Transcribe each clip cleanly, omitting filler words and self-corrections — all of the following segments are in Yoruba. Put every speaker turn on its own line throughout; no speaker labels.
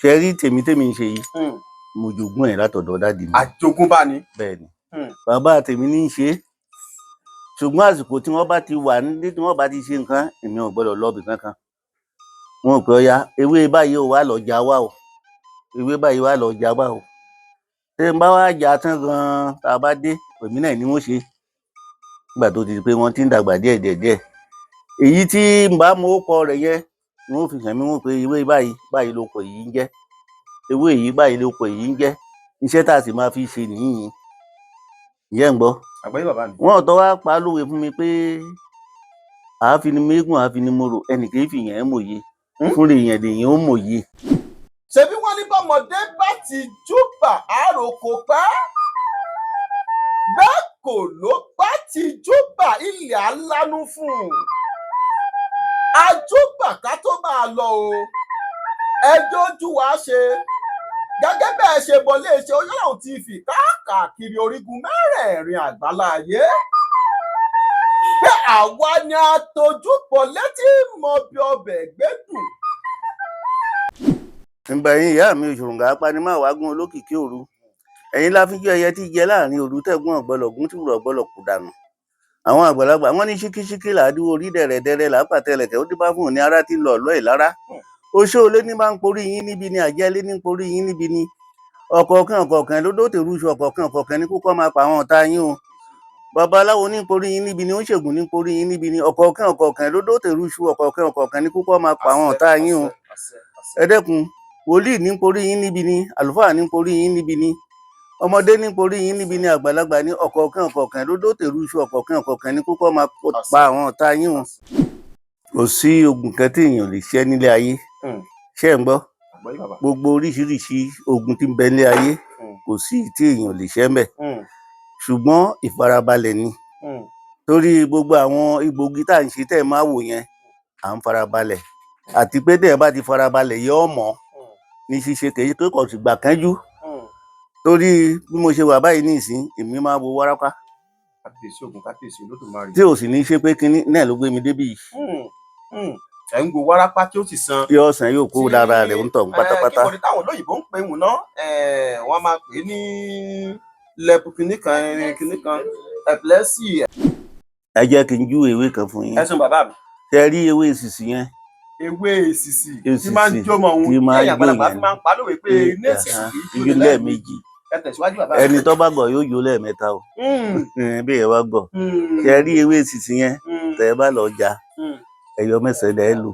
Ṣe rí tèmi tèmi ń ṣe yìí, mo jogún ẹ̀ látọ̀dọ̀ daddy mi.
Àjogúnbá ni.
Bẹ́ẹ̀ ni. Bàbá tèmi ní í ṣe é, ṣùgbọ́n àsìkò tí wọ́n bá ti wà nílé, tí wọ́n bá ti ṣe nǹkan, èmi ò gbọ́dọ̀ lọ ibì kankan. Wọn ò pé ọya ewé báyìí ò wá lọ já wá o, ewé báyìí wá lọ já wá o. Tí n bá wá já tán gan-an, tá a bá dé, èmi náà ni wọ́n ṣe. Nígbà tó ti di pé wọ́n ti ń dàgbà díẹ̀ díẹ̀ díẹ̀, èyí tí n bá mọ orúkọ rẹ̀ yẹn ni wọ́n fi hàn mí. Wọ́n pé ewé báyìí báyìí lorúkọ èyí ń jẹ́, ewé yìí báyìí lorúkọ èyí ń jẹ́. Iṣẹ́ tá a sì máa fi ṣe nìyí. Ǹjẹ́ ẹ̀ ń gbọ́?
Àgbọ́yé, bàbá mi.
Wọn ò tó wá pa á lówe fún mi pé àá fi ni méégún, àá fi ni morò, ẹnì kì í fìyàn ẹ́ mòye. Fúnra èèyàn lèèyàn ó mòye.
Ṣebí wọ́n ní bọ́mọdé bá ti júbà àròkò pẹ́, bẹ́ẹ̀ kò ló bá ti júbà ilẹ̀ alánú fún un. Àjúbà ká tó máa lọ o, ẹjọ́ ojú wa ṣe gẹ́gẹ́ bẹ́ẹ̀ ṣe bọ́ léṣe Ọlọ́run TV káàkiri orígun mẹ́rẹ̀ẹ̀rin àgbáláyé pé àwa ni a tojúbọ létí mọ bí ọbẹ̀ gbẹ́dùn.
Ǹbà ẹ̀yin ìyá mi, òṣòròǹgà apanimáwágún olókìkí òru, ẹ̀yin láfíjú ẹyẹ tí jẹ láàrin òru, tẹ̀gún ọ̀gbọ́lọ̀gún tí wùrọ̀ ọ̀gbọ́lọ̀ kù dànù. Àwọn àgbàlagbà wọn ní ṣíkíṣíkí làádúró orí, dẹ̀rẹ̀dẹ̀rẹ̀ là á pàtẹlẹ̀kẹ̀, ó dífá fún òní ará tí ń lọ ọ̀lọ́ ìlara. Oṣó olé ní bá ń porí yín níbi ni, àjẹ́ ilé ní ń porí yín níbi ni, ọ̀kọ̀ọ̀kan ọ̀kọ̀ọ̀kan lódó tèrú iṣu, ọ̀kọ̀ọ̀kan ọ̀kọ̀ọ̀kan ní kókó máa pa àwọn ọ̀tá yín o. Babaláwo ní ń porí yín níbi ni, oníṣègùn ní ń porí yín níbi ni, ọ̀kọ̀ọ̀kan ọ̀kọ̀ọ̀kan lódó tèrú iṣu, ọ̀kọ̀ọ̀kan ọ̀kọ̀ọ̀kan ní kókó máa pa àwọn ọ̀tá yín o. Ẹ dẹ́kun, wòlíì ní ń porí yín níbi ni, àlùfáà ní ń porí yín níbi ni, ọmọdé ní ń porí yín níbi ni, àgbàlagbà ní, ọ̀kọ̀ọ̀kan ọ̀kọ̀ọ̀kan lódó tèrú iṣu, ọ̀kọ̀ọ̀kan ọ̀kọ̀ọ̀kan ní kókó máa pa àwọn ọ̀tá yín o. Kò sí ogun kan tí èèyàn lè ṣẹ́ nílé ayé. Ṣé ẹ̀ ń gbọ́?
Àgbọ́yé, bàbá.
Gbogbo oríṣiríṣi ogun tí ń bẹ nílé ayé, kò sí èyí tí èèyàn lè ṣẹ́ ńbẹ̀, ṣùgbọ́n ìfarabalẹ̀ ni. Torí gbogbo àwọn egbòogi tá à ń ṣe tẹ́ ẹ̀ máa wò yẹn, à ń farabalẹ̀, àti pé téèyàn bá ti farabalẹ̀ yóò mọ̀ ní ṣíṣe, kì í pé kò sì gbà kánjú. Torí bí mo ṣe wà báyìí nísìnyí, èmi máa wo wárápá.
Kábíyèsí Ògún, kábíyèsí Olódùmarè.
Tí ò sì ní ṣe pé kínní náà ló gbé mi débí yìí.
Ẹ̀ ń wo wárápá tí ó sì san.
Yóò sàn, yóò kó lára rẹ̀ ń tọ̀ pátápátá.
Kíkọ́ ni táwọn olóyìnbó ń pè wọ́n ná, wọ́n máa pè é ní lẹ́pù kìnnìkan kìnnìkan, epilepsy.
Ẹ jẹ́ kí n jú ewé kan fún yín.
Ẹ sùn, bàbá mi.
Ṣe rí ewé èsìsì yẹn?
Ewé èsìsì tí máa ń jó mọ òun
tí máa ń
tí
jó
àgbàlagbà
yẹn.
fi máa ń pa lówe pé ní èsìsì kì í
jó lẹ́ẹ̀mejì.
Ẹ tẹ̀síwájú, bàbá mi.
Ẹni tó bá gọ̀ yóò jó lẹ́ẹ̀mẹ́ta o. Bí ẹ bá gọ̀. Ṣe rí ewé èsìsì yẹn, tẹ́ ẹ bá lọ já, ẹyọ mẹ́sàn-án lẹ lò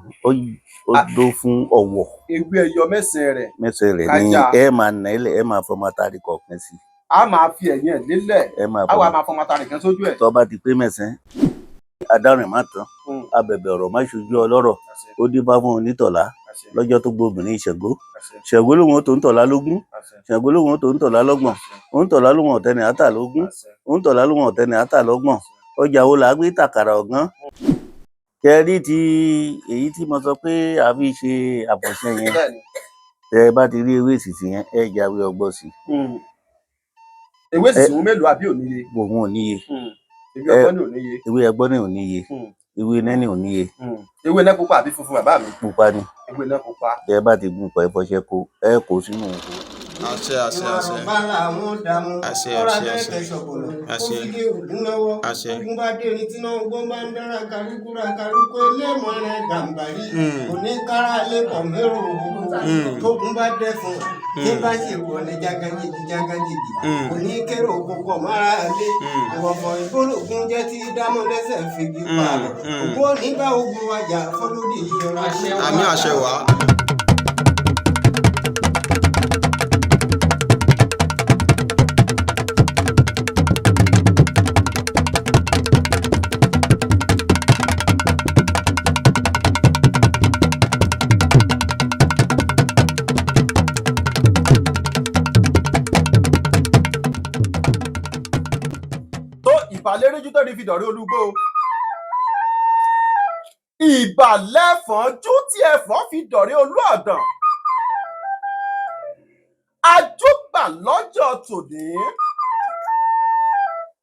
ó, dó fún ọ̀wọ̀.
Ewé ẹyọ mẹ́sàn-án rẹ̀.
Mẹ́sàn-án rẹ̀ ní
Kájà.
ẹ máa nà ẹ lẹ̀, ẹ máa fọmọ atari kọ̀ọ̀kan sí.
A máa fi ẹ̀yìn ẹ̀ lélẹ̀.
Ẹ máa
A wà
fọmọ
máa fọmọ ata nìkan sójú ẹ̀.
Tó bá ti pé mẹ́sàn-án, adárìn má tán, abẹ̀bẹ̀ ọ̀rọ̀ má ṣojú ọlọ́rọ̀. Ó dífá fún onítọ̀lá lọ́jọ́ tó gbọ́ obìnrin Ṣàngó. Ṣàngó lòun ó tó ń tọ̀lá lógún, Ṣàngó lòun ó tó ń tọ̀lá lọ́gbọ̀n, òun tọ̀lá lòun ọ̀tẹ́ni àtà lógún, òun tọ̀lá lòun ọ̀tẹ́ni àtà lọ́gbọ̀n. Ọjà wo là á gbé tàkàrà ọ̀gán? Ṣe rí ti èyí tí mo sọ pé a fi ṣe àbọ̀ṣẹ yẹn? Tẹ ẹ bá ti rí ewé èsìsì yẹn, ẹ jáwé ọgbọ́n sí.
Ewé èsìsì òun mélòó àbí òníye?
Òun ò níye.
Ewé ọgbọ́n ní òníye.
Ewé ẹgbọ́n ní ò níye. Ewé nẹ́ni ò níye.
Ewé iná pupa àbí funfun, bàbá mi?
Pupa ni.
Ewé iná pupa.
Tẹ ẹ bá ti gún pọ̀, ẹ fọṣẹ kó, ẹ kó sínú òkú.
Àṣẹ, àṣẹ, àṣẹ.
Ìwà làwọn dààmú.
Àṣẹ,
ọ̀rọ̀
àṣẹ, àṣẹ.
abẹ́ẹ̀kẹ́ ṣọ̀bọ̀lọ̀ ó
Àṣẹ.
fi lé Ògún lọ́wọ́.
Àṣẹ.
Ogun bá dé ní tíná ogun bá ń dára karúkúra karúkú eléèmọ̀ rẹ̀ gàǹbàrí kò ní kára lẹ́kọ̀ọ́ mẹ́rò owó. Tógun bá dẹ́fun tí bá ṣe wọlé jágánjìgì jágánjìgì kò ní kérò kókó mọ́ra lé. Ìwọ̀fọ̀ ìgbólógún jẹ́ tí dámọ̀ lẹ́sẹ̀ fìgì pààrọ̀. Ògún òní bá ogun wájà fọlódì yọra.
Àmì, àṣẹ wá.
Tó ìbàlẹ́rẹ́jú tó rí fi dọ̀rí olúgbó, ìbàlẹ́fọ̀njú tí ẹ̀fọ́n fi dọ̀rí olú ọ̀dàn. Àjúbà lọ́jọ́ tòní.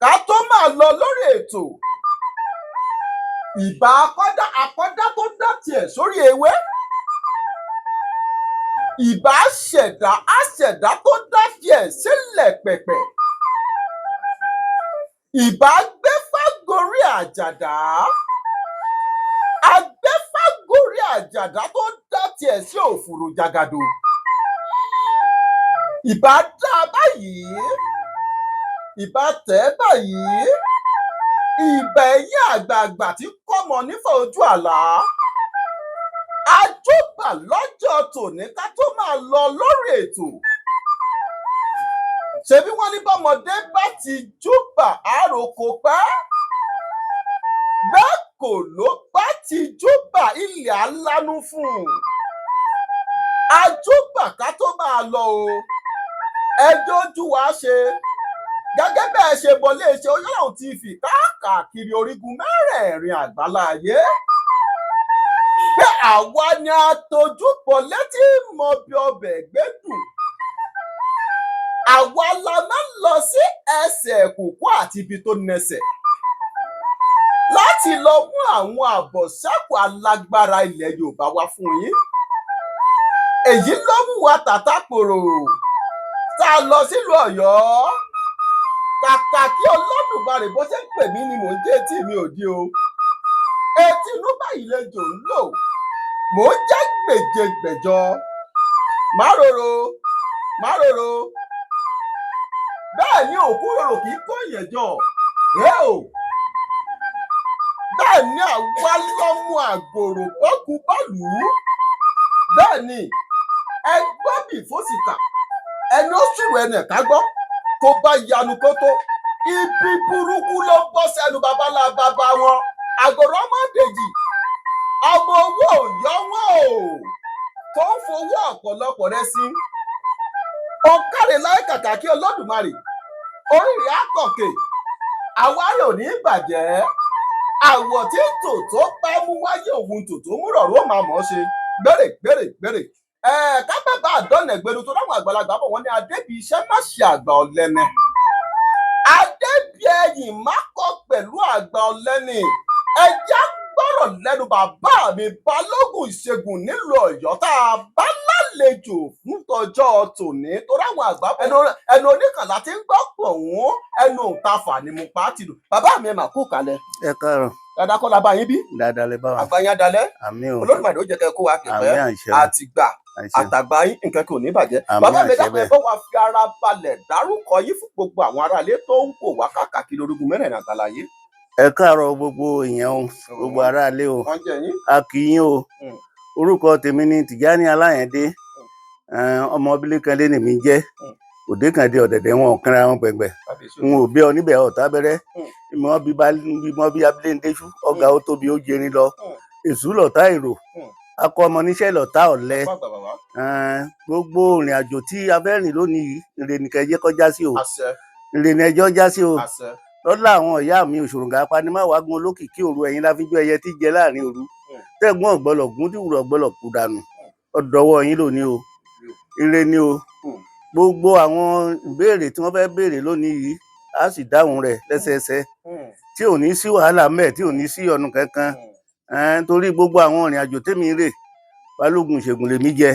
Ká tó máa lọ lórí ètò, ìbà akọ́dá, akọ́dá tó dá tiẹ̀ sórí ewé, Ìbá ṣẹ̀dá aṣẹ̀dá tó dá tiẹ̀ sílẹ̀ pẹ̀pẹ̀. Ìbá gbéfá gorí àjàdá, agbéfá gorí àjàdá tó dá tiẹ̀ sí òfurufú jàgàdò. Ìbá dá báyìí, ìbá tẹ̀ báyìí. Ìbà ẹ̀yin àgbààgbà tí kọ́mọ nífà ojú àlá. Àjọba lọ́jọ́ tòní ká tó máa lọ lórí ètò. Ṣebí wọ́n ní bọ́mọdé bá ti júbà àròkọ pẹ́, bẹ́ẹ̀ kò ló bá ti júbà ilẹ̀ alánú fún un. Àjọba ká tó máa lọ o. Ẹjọ́ ojú wa ṣe gẹ́gẹ́ bẹ́ẹ̀ ṣe bọ́ léṣe Oyèláhùn TV káàkiri orígun mẹ́rẹ̀ẹ̀rin àgbáláyé, pé àwa ni a tojúbọ létí mọ bí ọbẹ̀ gbẹ́dùn, àwa la máa ń lọ sí ẹsẹ̀ kùkú àti ibi tó nẹsẹ̀ láti lọ mú àwọn àbọ̀ṣẹ́kù alágbára ilẹ̀ Yorùbá wá fún yín. Èyí ló mú wa tàtàpòrò tá a lọ sílùú Ọ̀yọ́. Kàkà kí Olódùmarè bó ṣe ń pè mí ni mò ń jẹ́ etí mi ò di o. Etí inú báyìí lejò ń lò, mò ń jẹ́ gbèjègbèjọ. Máròrò máròrò, bẹ́ẹ̀ ni òkú rorò kì í kó èèyàn jọ ẹ o. Bẹ́ẹ̀ ni àwa lọ́mú àgòrò bọ́kú bọ́ọ̀lù. Bẹ́ẹ̀ ni ẹ gbọ́ bí fòsìkà ẹni ó sùrù ẹni ẹ̀ka gbọ́ tó bá yanu kó tó ibi burúkú ló ń bọ́ sẹ́nu babalá bàbá wọn. Àgòrò ọmọdéjì ọmọ owó òyọ́ wọn o, tó ń fowó ọ̀pọ̀lọpọ̀ rẹ sí. Ó káre láì kàkà kí Olódùmarè orí rẹ̀ á kọ̀kè, àwárí ò ní bàjẹ́. Àwọ̀ tí tòótọ́ bá mú wáyé òun tòótọ́ mú rọ̀rùn ó máa mọ̀ ọ́ ṣe gbèrè gbèrè gbèrè. Ká bàbá àdánù ẹ̀gbẹ́nu tó láwọn àgbàlagbà bọ̀ wọ́n ní adébí iṣẹ́ má ṣe àgbà ọ̀lẹ́ni, adébí ẹ̀yìn má kọ́ pẹ̀lú àgbà ọ̀lẹ́ni. Ẹja gbọ́rọ̀ lẹ́nu bàbá mi Balógun Ìṣègùn nílùú Ọ̀yọ́ tá a bá lálejò fún tọjọ́ tòní, torí àwọn àgbà ẹnu oníkànlá ti ń gbọ́ pọ̀ wọ́n ẹnu òǹtafà ni mo pa á ti lù. Bàbá mi ẹ mà kú kalẹ̀.
Ẹ káàárọ̀.
Dáadáa kọ́ la bá yín bí.
Dáadáa lè bá wa.
Àgbà yín adalẹ́.
Àmín o.
Olódùmarè ó jẹ́ kẹ́ kó wa kẹ̀pẹ́.
Àmín àṣẹ.
Àtìgbà
àṣẹ.
Àtàgbà yín nǹkan kò ní bàjẹ́.
Àmín
Bàbá mi
àṣẹ
dákun, ẹ
bẹ́ẹ̀.
bá wa fi ara balẹ̀ dárúkọ yín fún gbogbo àwọn aráalé tó ń wò wá káàkiri orígun mẹ́rẹ̀ẹ̀rin àgbáláyé.
Ẹ káàárọ̀ gbogbo èèyàn o, gbogbo aráalé o.
Wọ́n jẹ́ yín.
A kì í yín o. Orúkọ tèmi ni Tìjání Aláyẹ̀dé. Ọmọ Bílékandé ni mi jẹ́. Òdekàndé ọ̀dẹ̀dẹ̀ wọn ò kanra wọn gbẹ̀ngbẹ̀.
Kábíyèsí
N ò bí ọ níbẹ̀ ọ̀tá bẹ̀rẹ̀. Ìmọ̀ bí bímọ bí abíléndéṣú ọ̀gá ó tóbi ó jẹrin lọ. Èṣù lọ̀tá èrò. Akọ ọmọ níṣẹ́ lọ̀tá ọ̀lẹ.
Fún àgbà bàbá.
Gbogbo ìrìn àjò tí a fẹ́ rìn lónìí yìí, ire ni kẹ́ jẹ́ kó já sí o.
Àṣẹ.
Ire ni ẹjọ́ já sí o.
Àṣẹ.
Lọ́lá àwọn ìyá mi Òṣòròǹgà apanimáwágún olókìkí òru, ẹ̀yin láfíjú ẹyẹ tí jẹ láàrin òru. Tẹ́gbọ́n ọ̀gbọ́lọ̀ gún tí wùrọ̀ ọ̀gbọ́lọ̀ kú dànù. Ọ̀dọ̀wọ́ yín lónìí o. Ire ni o. Gbogbo àwọn ìbéèrè tí wọ́n fẹ́ béèrè lónìí yìí, á sì dáhùn rẹ̀ lẹ́sẹẹsẹ tí ò ní sí wàhálà mẹ́ẹ̀, tí ò ní sí ọ̀nù kankan. Torí gbogbo àwọn ìrìn àjò tèmi rè, Balógun Ìṣègùn lèmi jẹ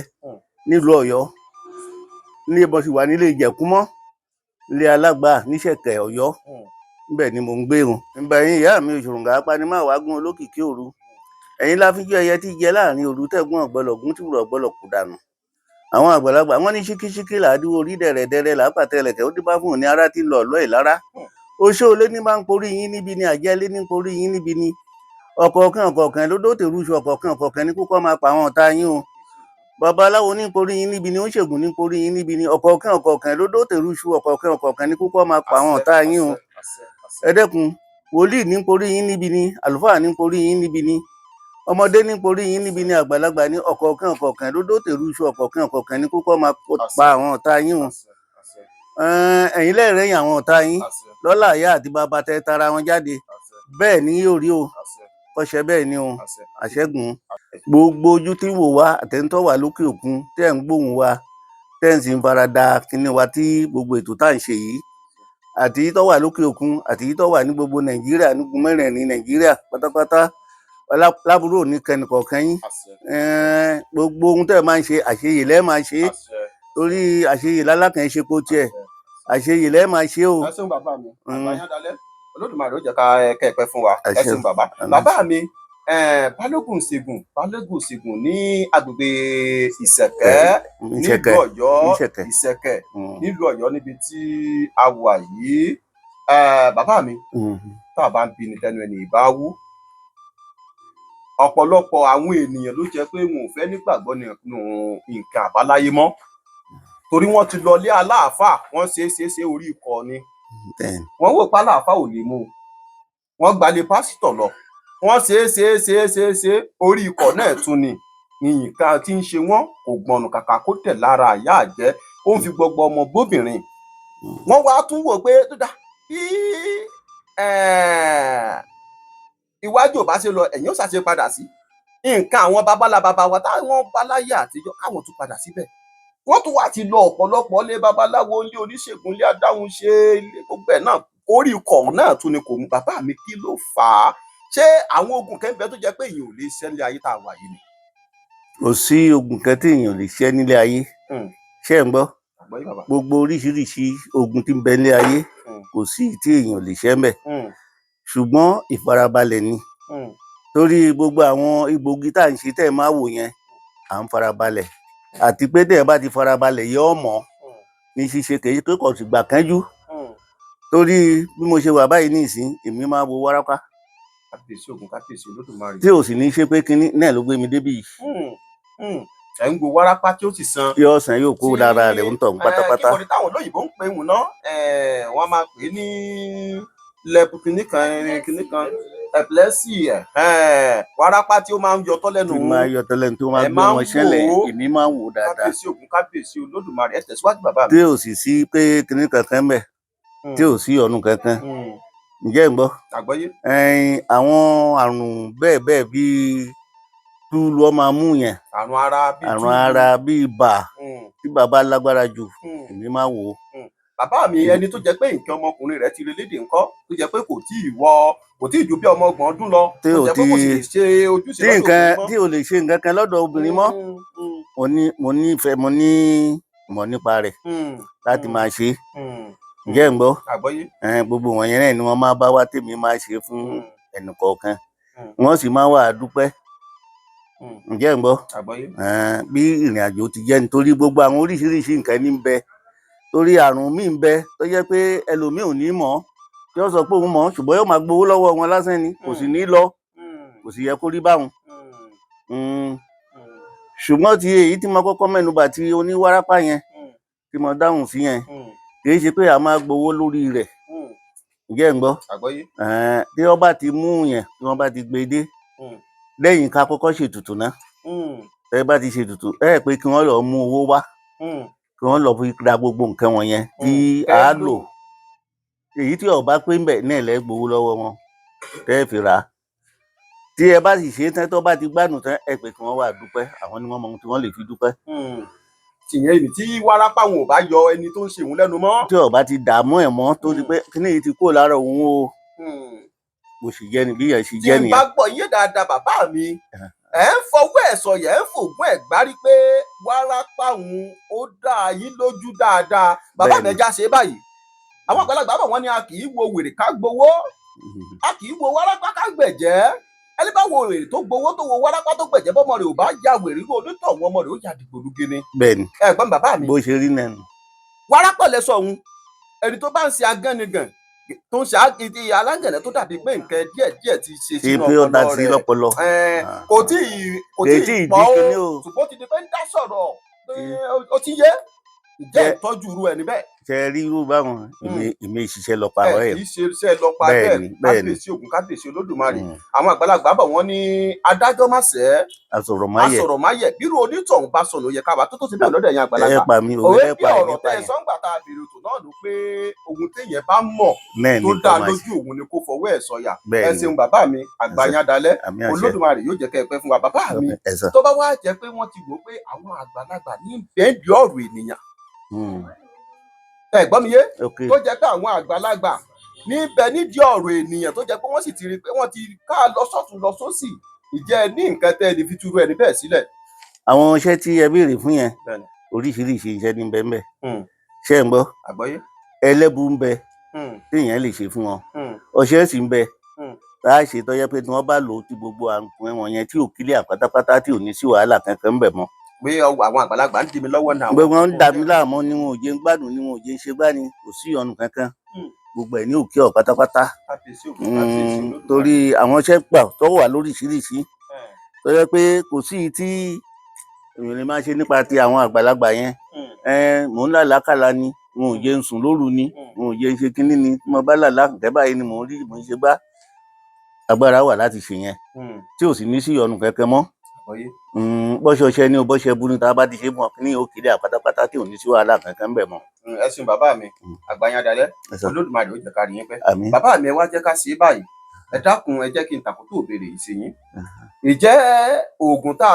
nílùú Ọ̀yọ́. Ní mo sì wà nílé Ìjẹ̀kúmọ́, ilé alágbà níṣẹ̀kẹ̀ Ọ̀yọ́. Níbẹ̀ ni mò ń gbé o. Ìbà yín ìyá mi Òṣòròǹgà apanimáwágún olókìkí òru. Ẹ̀yin láfíjú ẹyẹ tí jẹ láàrin òru, tẹ́gbọ́n ọ̀gbọ́lọ̀ gún tí wùrọ̀ ọ̀gbọ́lọ̀ kú dànù. Àwọn àgbàlagbà wọ́n ní ṣíkíṣíkí làádúró orí dẹ̀rẹ̀dẹ̀rẹ̀ làápàtẹ̀lẹ̀kẹ̀ ó dín bá fún òní ara tí ń lọ ọ̀lọ́ ìlara. Oṣó olé ní máa ń porí yín níbi ni, àjẹ́ ilé ní ń porí yín níbi ni. Ọ̀kọ̀ọ̀kan ọ̀kọ̀ọ̀kan ló dó tèrúṣu, ọ̀kọ̀ọ̀kan ọ̀kọ̀ọ̀kan ní kúkọ́ máa pa àwọn ọ̀tá yín o. Babaláwo ní ń porí yín níbi ni, oníṣègùn ní ń porí yín níbi ni. Ọ̀kọ̀ọ̀kan ọ̀kọ̀ọ̀kan ló dó tèrúṣu, ọ̀kọ̀ọ̀kan ọ̀kọ̀ọ̀kan ní kúkọ́ máa pa àwọn ọ̀tá yín o.
Àṣẹ àṣẹ.
Ẹ dẹ́kun, wòlíì ní ń porí yín níbi ni, àlùfáà ní ń porí yín níbi ni, ọmọdé ní ń porí yín níbi ni, àgbàlagbà ní ọ̀kọ̀ọ̀kan ọ̀kọ̀ọ̀kan ló dó tèrúṣu, ọ̀kọ̀ọ̀kan ọ̀kọ̀ọ̀kan ní kúkọ́ máa pa àwọn ọ̀tá yín o.
Àṣẹ àṣẹ.
Ẹ̀yin lẹ́rẹ̀ẹ́yìn àwọn ọ̀tá yín
Àṣẹ.
lọ́lá ìyá àti bàbá tẹ tara wọn jáde.
Àṣẹ.
Bẹ́ẹ̀ ni yóò rí o.
Àṣẹ.
Kọ́ṣẹ́ bẹ́ẹ̀ ni o.
Àṣẹ.
Àṣẹ́gun gbogbo ojú tí ń wò wá àtẹ̀ńtọ́ wà lókè òkun tẹ́ ń gbóhùn wa, tẹ́ ń sì ń farada kíní wa tí gbogbo ètò tá à ń ṣe yìí, àti tó wà lókè òkun àti tó wà ní gbogbo Nàìjíríà, nígun mẹ́rẹ̀ẹ̀rin Nàìjíríà pátápátá. Láburú ò ní kẹnìkọ̀ọ̀kan yín.
Àṣẹ.
Gbogbo ohun tẹ́ ẹ máa ń ṣe, àṣeyè lẹ́ẹ̀ máa ṣe é,
Àṣẹ.
torí àṣeyè lálákàn ṣe kó tiẹ̀, àṣeyè lẹ́ẹ̀ máa ṣe o.
Ẹ ṣeun bàbá mi.
Mm.
Àgbàyàn dalẹ̀, Olódùmarè ó jẹ́ ká kẹ́ ẹ pẹ́ fún wa. Ẹ
Àṣẹ.
ṣeun bàbá.
Àmín.
Bàbá mi, Balógun Ṣègùn ní agbègbè Ìṣẹ̀kẹ́ nílùú
Ìṣẹ̀kẹ̀.
Ọ̀yọ́.
Ìṣẹ̀kẹ̀.
Ìṣẹ̀kẹ̀ nílùú Ọ̀yọ́ níbi tí a wà yìí. Bàbá mi, tá a bá ń bi ní tẹnu ẹni ìbá wú, ọ̀pọ̀lọpọ̀ àwọn ènìyàn ló jẹ́ pé wọn ò fẹ́ nígbàgbọ́ nínú nǹkan àbáláyé mọ́, torí wọ́n ti lọ lé aláàfáà, wọ́n ṣe é ṣe é ṣe, orí ikọ̀ ni.
Bẹ́ẹ̀ni.
Wọ́n wò pa aláàfáà ò lè mú un, wọ́n gbalẹ̀ pásítọ̀ lọ, wọ́n ṣe é ṣe é ṣe é ṣe é ṣe, orí ikọ̀ náà tún ni nǹkan tí ń ṣe wọ́n kò gbọ̀nù kàkà kó tẹ̀ lára àyà àjẹ́, ó ń fi gbogbo ọmọ bóbìnrin. Wọ́n wá tún wò pé tó dá bí iwájú ò bá ṣe lọ, ẹ̀yìn ó ṣàṣe padà sí nǹkan àwọn babalá baba wa táwọn bá láyé àtijọ́, káwọn tún padà síbẹ̀. Wọ́n tún wá ti lọ ọ̀pọ̀lọpọ̀ ilé babaláwo, ilé oníṣègùn, ilé adáhunṣe, ilé gbogbo ẹ̀ náà, orí ikọ̀ náà tún ni kò mú. Bàbá mi, kí ló fà á? Ṣé àwọn ogun kẹ́ńbẹ́ tó jẹ́ pé èèyàn ò lè ṣẹlẹ̀ ayé tá a wà yìí ni?
Kò sí ogun kan tí èèyàn lè ṣẹ́ nílé ayé. Ṣé ẹ̀ ń gbọ́?
Àgbọ́yé bàbá.
Gbogbo oríṣiríṣi ogun tí ń bẹ nílé ayé, kò sí tí èèyàn lè ṣẹ́ ńbẹ̀, ṣùgbọ́n ìfarabalẹ̀ ni, torí gbogbo àwọn egbògi tá à ń ṣe tẹ́ ẹ máa wò yẹn, à ń farabalẹ̀, àti pé tẹ́ ẹ bá ti farabalẹ̀ yọ ọ́ mọ̀ ní ṣíṣe, kì í pé kò sì gbà kánjú, torí bí mo ṣe wà báyìí nísìn, èmi máa wo wárápá.
Kábíyèsí ogun, kábíyèsí Olódùmarè.
Tí ò sì ní ṣe pé kinní náà ló gbé mi débí yìí.
Ẹ̀ ń wo wárápá tí ó sì san.
Yóò sàn, yóò kó lára rẹ̀ ń tọ̀ pátápátá.
Kí ni táwọn olóyìnbó ń pè wọ́n náà? Wọ́n máa pè é ní lẹ́pù kìnnì kan, kìnnì kan, epilepsy, wárápá tí ó máa ń yọ tọ́ lẹ́nu.
Tí máa yọ tẹ́lẹ̀, tó máa
Ẹ
gbé
máa ń
wọn ṣẹlẹ̀.
wò ó.
Èmi máa ń wò dáadáa.
Kábíyèsí ògún, kábíyèsí Olódùmarè. Ẹ tẹ̀síwájú bàbá mi.
Tí ò sì sí pé kinní kankan ń bẹ̀, tí ò sí ọ̀nù kankan. Ǹjẹ́ ń gbọ́?
Àgbọ́yé.
Ẹ̀n, àwọn àrùn bẹ́ẹ̀ bẹ́ẹ̀ bíi túlù ọ máa mú yẹn.
Àrùn ara bíi
Àrùn
túlù.
ara bíi ibà, tí bàbá lágbára jù, èmi máa wò ó.
Bàbá mi, ẹni tó jẹ́ pé nǹkan ọmọkùnrin rẹ̀ ti relédè ńkọ́, tó jẹ́ pé kò tí ì wọ, kò tí ì ju bí ọmọ 30 ọdún lọ,
Tí
tó
ò
jẹ́ pé kò sì lè ṣe ojúṣe
tí
lọ́dọ̀
nǹkan
obìnrin mọ́.
tí ò lè ṣe nǹkan kan lọ́dọ̀ obìnrin mọ́, mo ní ìmọ̀ nípa rẹ̀ láti máa ṣe é. Ǹjẹ́ ń gbọ́?
Àgbọ́yé.
Ẹn, gbogbo wọ̀nyẹn náà ni wọ́n máa bá wá, tèmi máa ṣe fún ẹnìkọ̀ọ̀kan, wọ́n sì máa wà á dúpẹ́. Ǹjẹ́ ń gbọ́?
Àgbọ́yé.
Ẹn, bí ìrìn àjò ti jẹ́, nítorí gbogbo àwọn oríṣiríṣi nǹkan ní ń bẹ, torí àrùn míì ń bẹ tó jẹ́ pé ẹlòmíì ò ní mọ̀ ọ́, yóò sọ pé òun mọ̀ ọ́, ṣùgbọ́n yóò máa gbowó lọ́wọ́ wọn lásán ni, kò sì ní lọ. Kò sì yẹ kó rí báwọn. Ṣùgbọ́n ti èyí tí mo kọ́kọ́ mẹ́nubà, ti oníwárápá yẹn tí mo dáhùn sí yẹn, kì í ṣe pé a máa gbowó lórí rẹ̀. Ǹjẹ́ ń gbọ́?
Àgbọ́yé.
Ẹn, tí wọ́n bá ti mú yẹn, tí wọ́n bá ti gbé dé, lẹ́yìn ká kọ́kọ́ ṣètùtù ná, ẹ bá ti ṣètùtù, ẹ pé kí wọ́n lọ mú owó wá, kí wọ́n lọ fi ra gbogbo nǹkan wọ̀nyẹn tí a
Tẹ́
lò. Èyí tí ó bá pé ń bẹ̀ náà lẹ́ gbowó lọ́wọ́ wọn tẹ́ ẹ fi rà á. Tí ẹ bá sì ṣe é tán, tó bá ti gbádùn tán, ẹ pé kí wọ́n wá dúpẹ́. Àwọn ni wọ́n mọ ohun tí wọ́n lè fi dúpẹ́.
Tìyẹn ìní tí wárápá wọn ò bá yọ ẹni tó ń ṣe òun lẹ́nu mọ́.
Tí ó bá ti dààmú ẹ̀ mọ́, tó di pé kíní yìí ti kúrò lára òun o, bó ṣe jẹ́ ni, bí yẹn ṣe
Tí
jẹ́
n bá
nìyẹn.
gbọ́ yé dáadáa bàbá mi, ẹ̀ ń fọwọ́ ẹ̀ sọ̀yẹ̀, ẹ̀ ń fògùn ẹ̀ gbárí pé wárápá òun ó dá yín lójú dáadáa bàbá mi.
Bẹ́ẹ̀ni.
Ẹja ṣe é báyìí, àwọn àgbàlagbà bọ̀, wọ́n ní a kì í wo wèrè ká gbowó, a kì í wo wárápá ká gbẹ̀jẹ́. Ẹni bá wo wèrè tó gbowó, tó wo wárápá tó gbẹ̀jẹ́, bọ́mọ rẹ̀ ò bá ya wèrè, irú onítọ̀hún ọmọ rẹ̀ ó ya dìgbòlugi ni.
Bẹ́ẹ̀ni.
Ẹ̀gbọ́n bàbá mi.
Bó ṣe rí náà nù.
Wárápá lẹ sọ òun, ẹni tó bá ń ṣe agánigàn, tó ń ṣe alágànnà, tó dàbí pé nǹkan díẹ̀ díẹ̀ ti ṣe
Ṣe
sínú
pé ó ta
ọpọlọ
sí
rẹ̀.
lọ́pọlọ.
Kò tí ì kò
Kò
tí
tí
ì
ì
pọ̀
di
o,
kinní o.
ṣùgbọ́n ó ti di pé ń dá sọ̀rọ̀ pé ó ti yé ìjẹ́ ìtọ́jú irú ẹni bẹ́ẹ̀.
Ṣe rí irú báwọn, èmi ìṣiṣẹ́ lọ pàrọ̀
Ẹ
ẹ̀.
kì í ṣe iṣẹ́ lọ pa bẹ́ẹ̀.
Bẹ́ẹ̀ni, bẹ́ẹ̀ni.
Kábíyèsí ògùn, kábíyèsí Olódùmarè. Àwọn àgbàlagbà bọ̀, wọ́n ní adájọ́ má ṣẹ́
Asọ̀rọ̀máyẹ̀.
Asọ̀rọ̀máyẹ̀. Bírú onítọ̀hún bá sọnù, ó yẹ káwa tó tó ti bẹ́ẹ̀ lọ́dọ̀ ẹ̀yin
Ẹ
àgbàlagbà.
pa mi òwe
Òwe
ẹ
bí
pa
ọ̀rọ̀
ẹ̀mí
tẹ́ ẹ
pa yẹn.
sọ́ngbà tá a bèrè ètò náà ló pé ohun téèyàn bá mọ̀
Náà
tó
ni
dá
kó máa ṣe.
lójú òun ni kó fọwọ́ ẹ̀ sọ̀yà. Ẹ
Bẹ́ẹ̀ni.
ṣeun bàbá mi, àgbàyàn dalẹ̀.
Àmì àṣẹ.
Olódùmarè yóò jẹ́ kẹ́ ẹ pẹ́ fún wa bàbá mi.
Ẹ̀sán.
Tó bá wá jẹ́ pé wọ́n ti wò ó pé àwọn àgbàlagbà ní bẹ́ẹ̀dì ọ̀rọ̀ ènìyàn, ẹ gbọ́ mi yé?
Ok.
Tó jẹ́ pé àwọn àgbàlagbà níbẹ̀ nídìí ọ̀rọ̀ ènìyàn, tó jẹ́ pé wọ́n sì ti rí i pé wọ́n ti ká lọ sọ́tún lọ sósì. Ìjẹ́ ẹ ní nǹkan tẹ́ ẹ lè fi túrú ẹni bẹ́ẹ̀ sílẹ̀?
Àwọn iṣẹ́ tí ẹ béèrè fún yẹn,
Bẹ́ẹ̀ni.
oríṣiríṣi iṣẹ́ ní bẹ́ẹ̀ bẹ́ẹ̀.
Hmm.
Ṣé ẹ ń gbọ́?
Àgbọ́yé.
Ẹlẹ́bu ń bẹ téèyàn lè ṣe fún wọn. Ọṣẹ sì ń bẹ tá a ṣe tọ́jẹ́ pé tí wọ́n bá lò ó, tí gbogbo àrùn wọn yẹn tí ò kílẹ̀ pátápátá, tí ò ní sí wàhálà kankan ń bẹ̀ mọ́.
Pé àwọn àgbàlagbà ń dì mí lọ́wọ́ náà.
Gbogbo wọn ń dà mí láàmú ni, wọn ò jẹ́ ń gbádùn ni, wọn ò jẹ́ ń ṣe gbá ni, kò sí ìyọnu kankan. Gbogbo ẹ̀ ní òkè ọ̀ pátápátá.
Kábíyèsí ògùn, kábíyèsí Olódùmarè.
Torí àwọn iṣẹ́ gbà tó wà lóríṣiríṣi tó jẹ́ pé kò sí i tí èèyàn lè máa ṣe nípa ti àwọn àgbàlagbà yẹn. Mò ń làlákàlà ni, wọn ò jẹ́ ń sùn lóru ni, wọn ò jẹ́ ń ṣe kinní ni, tí mo bá làlá nǹkan báyìí ni mò ń rí, mò ń ṣe gbá, agbára wà láti ṣe yẹn tí ò sì ní sí ìyọnu kankan mọ́.
Àgbọ́yé.
Bọ́ṣẹ ọṣẹ ni o, bọ́ṣẹ bú ni, tá a bá ti ṣe fún ọ ní òkèlè pátápátá tí ò ní sí wàhálà kankan ń bẹ̀ mọ́.
Ẹ ṣeun bàbá mi. Àgbàyàn dalẹ.
Ẹ sọ.
Olódùmarè ó jẹ́ ká rí yín pẹ́.
Àmín.
Bàbá mi, ẹ wá jẹ́ ká ṣe é báyìí. Ẹ dákun, ẹ jẹ́ kí n tàkótó òbèrè yìí sí yín. Ìjẹ́ oògùn tá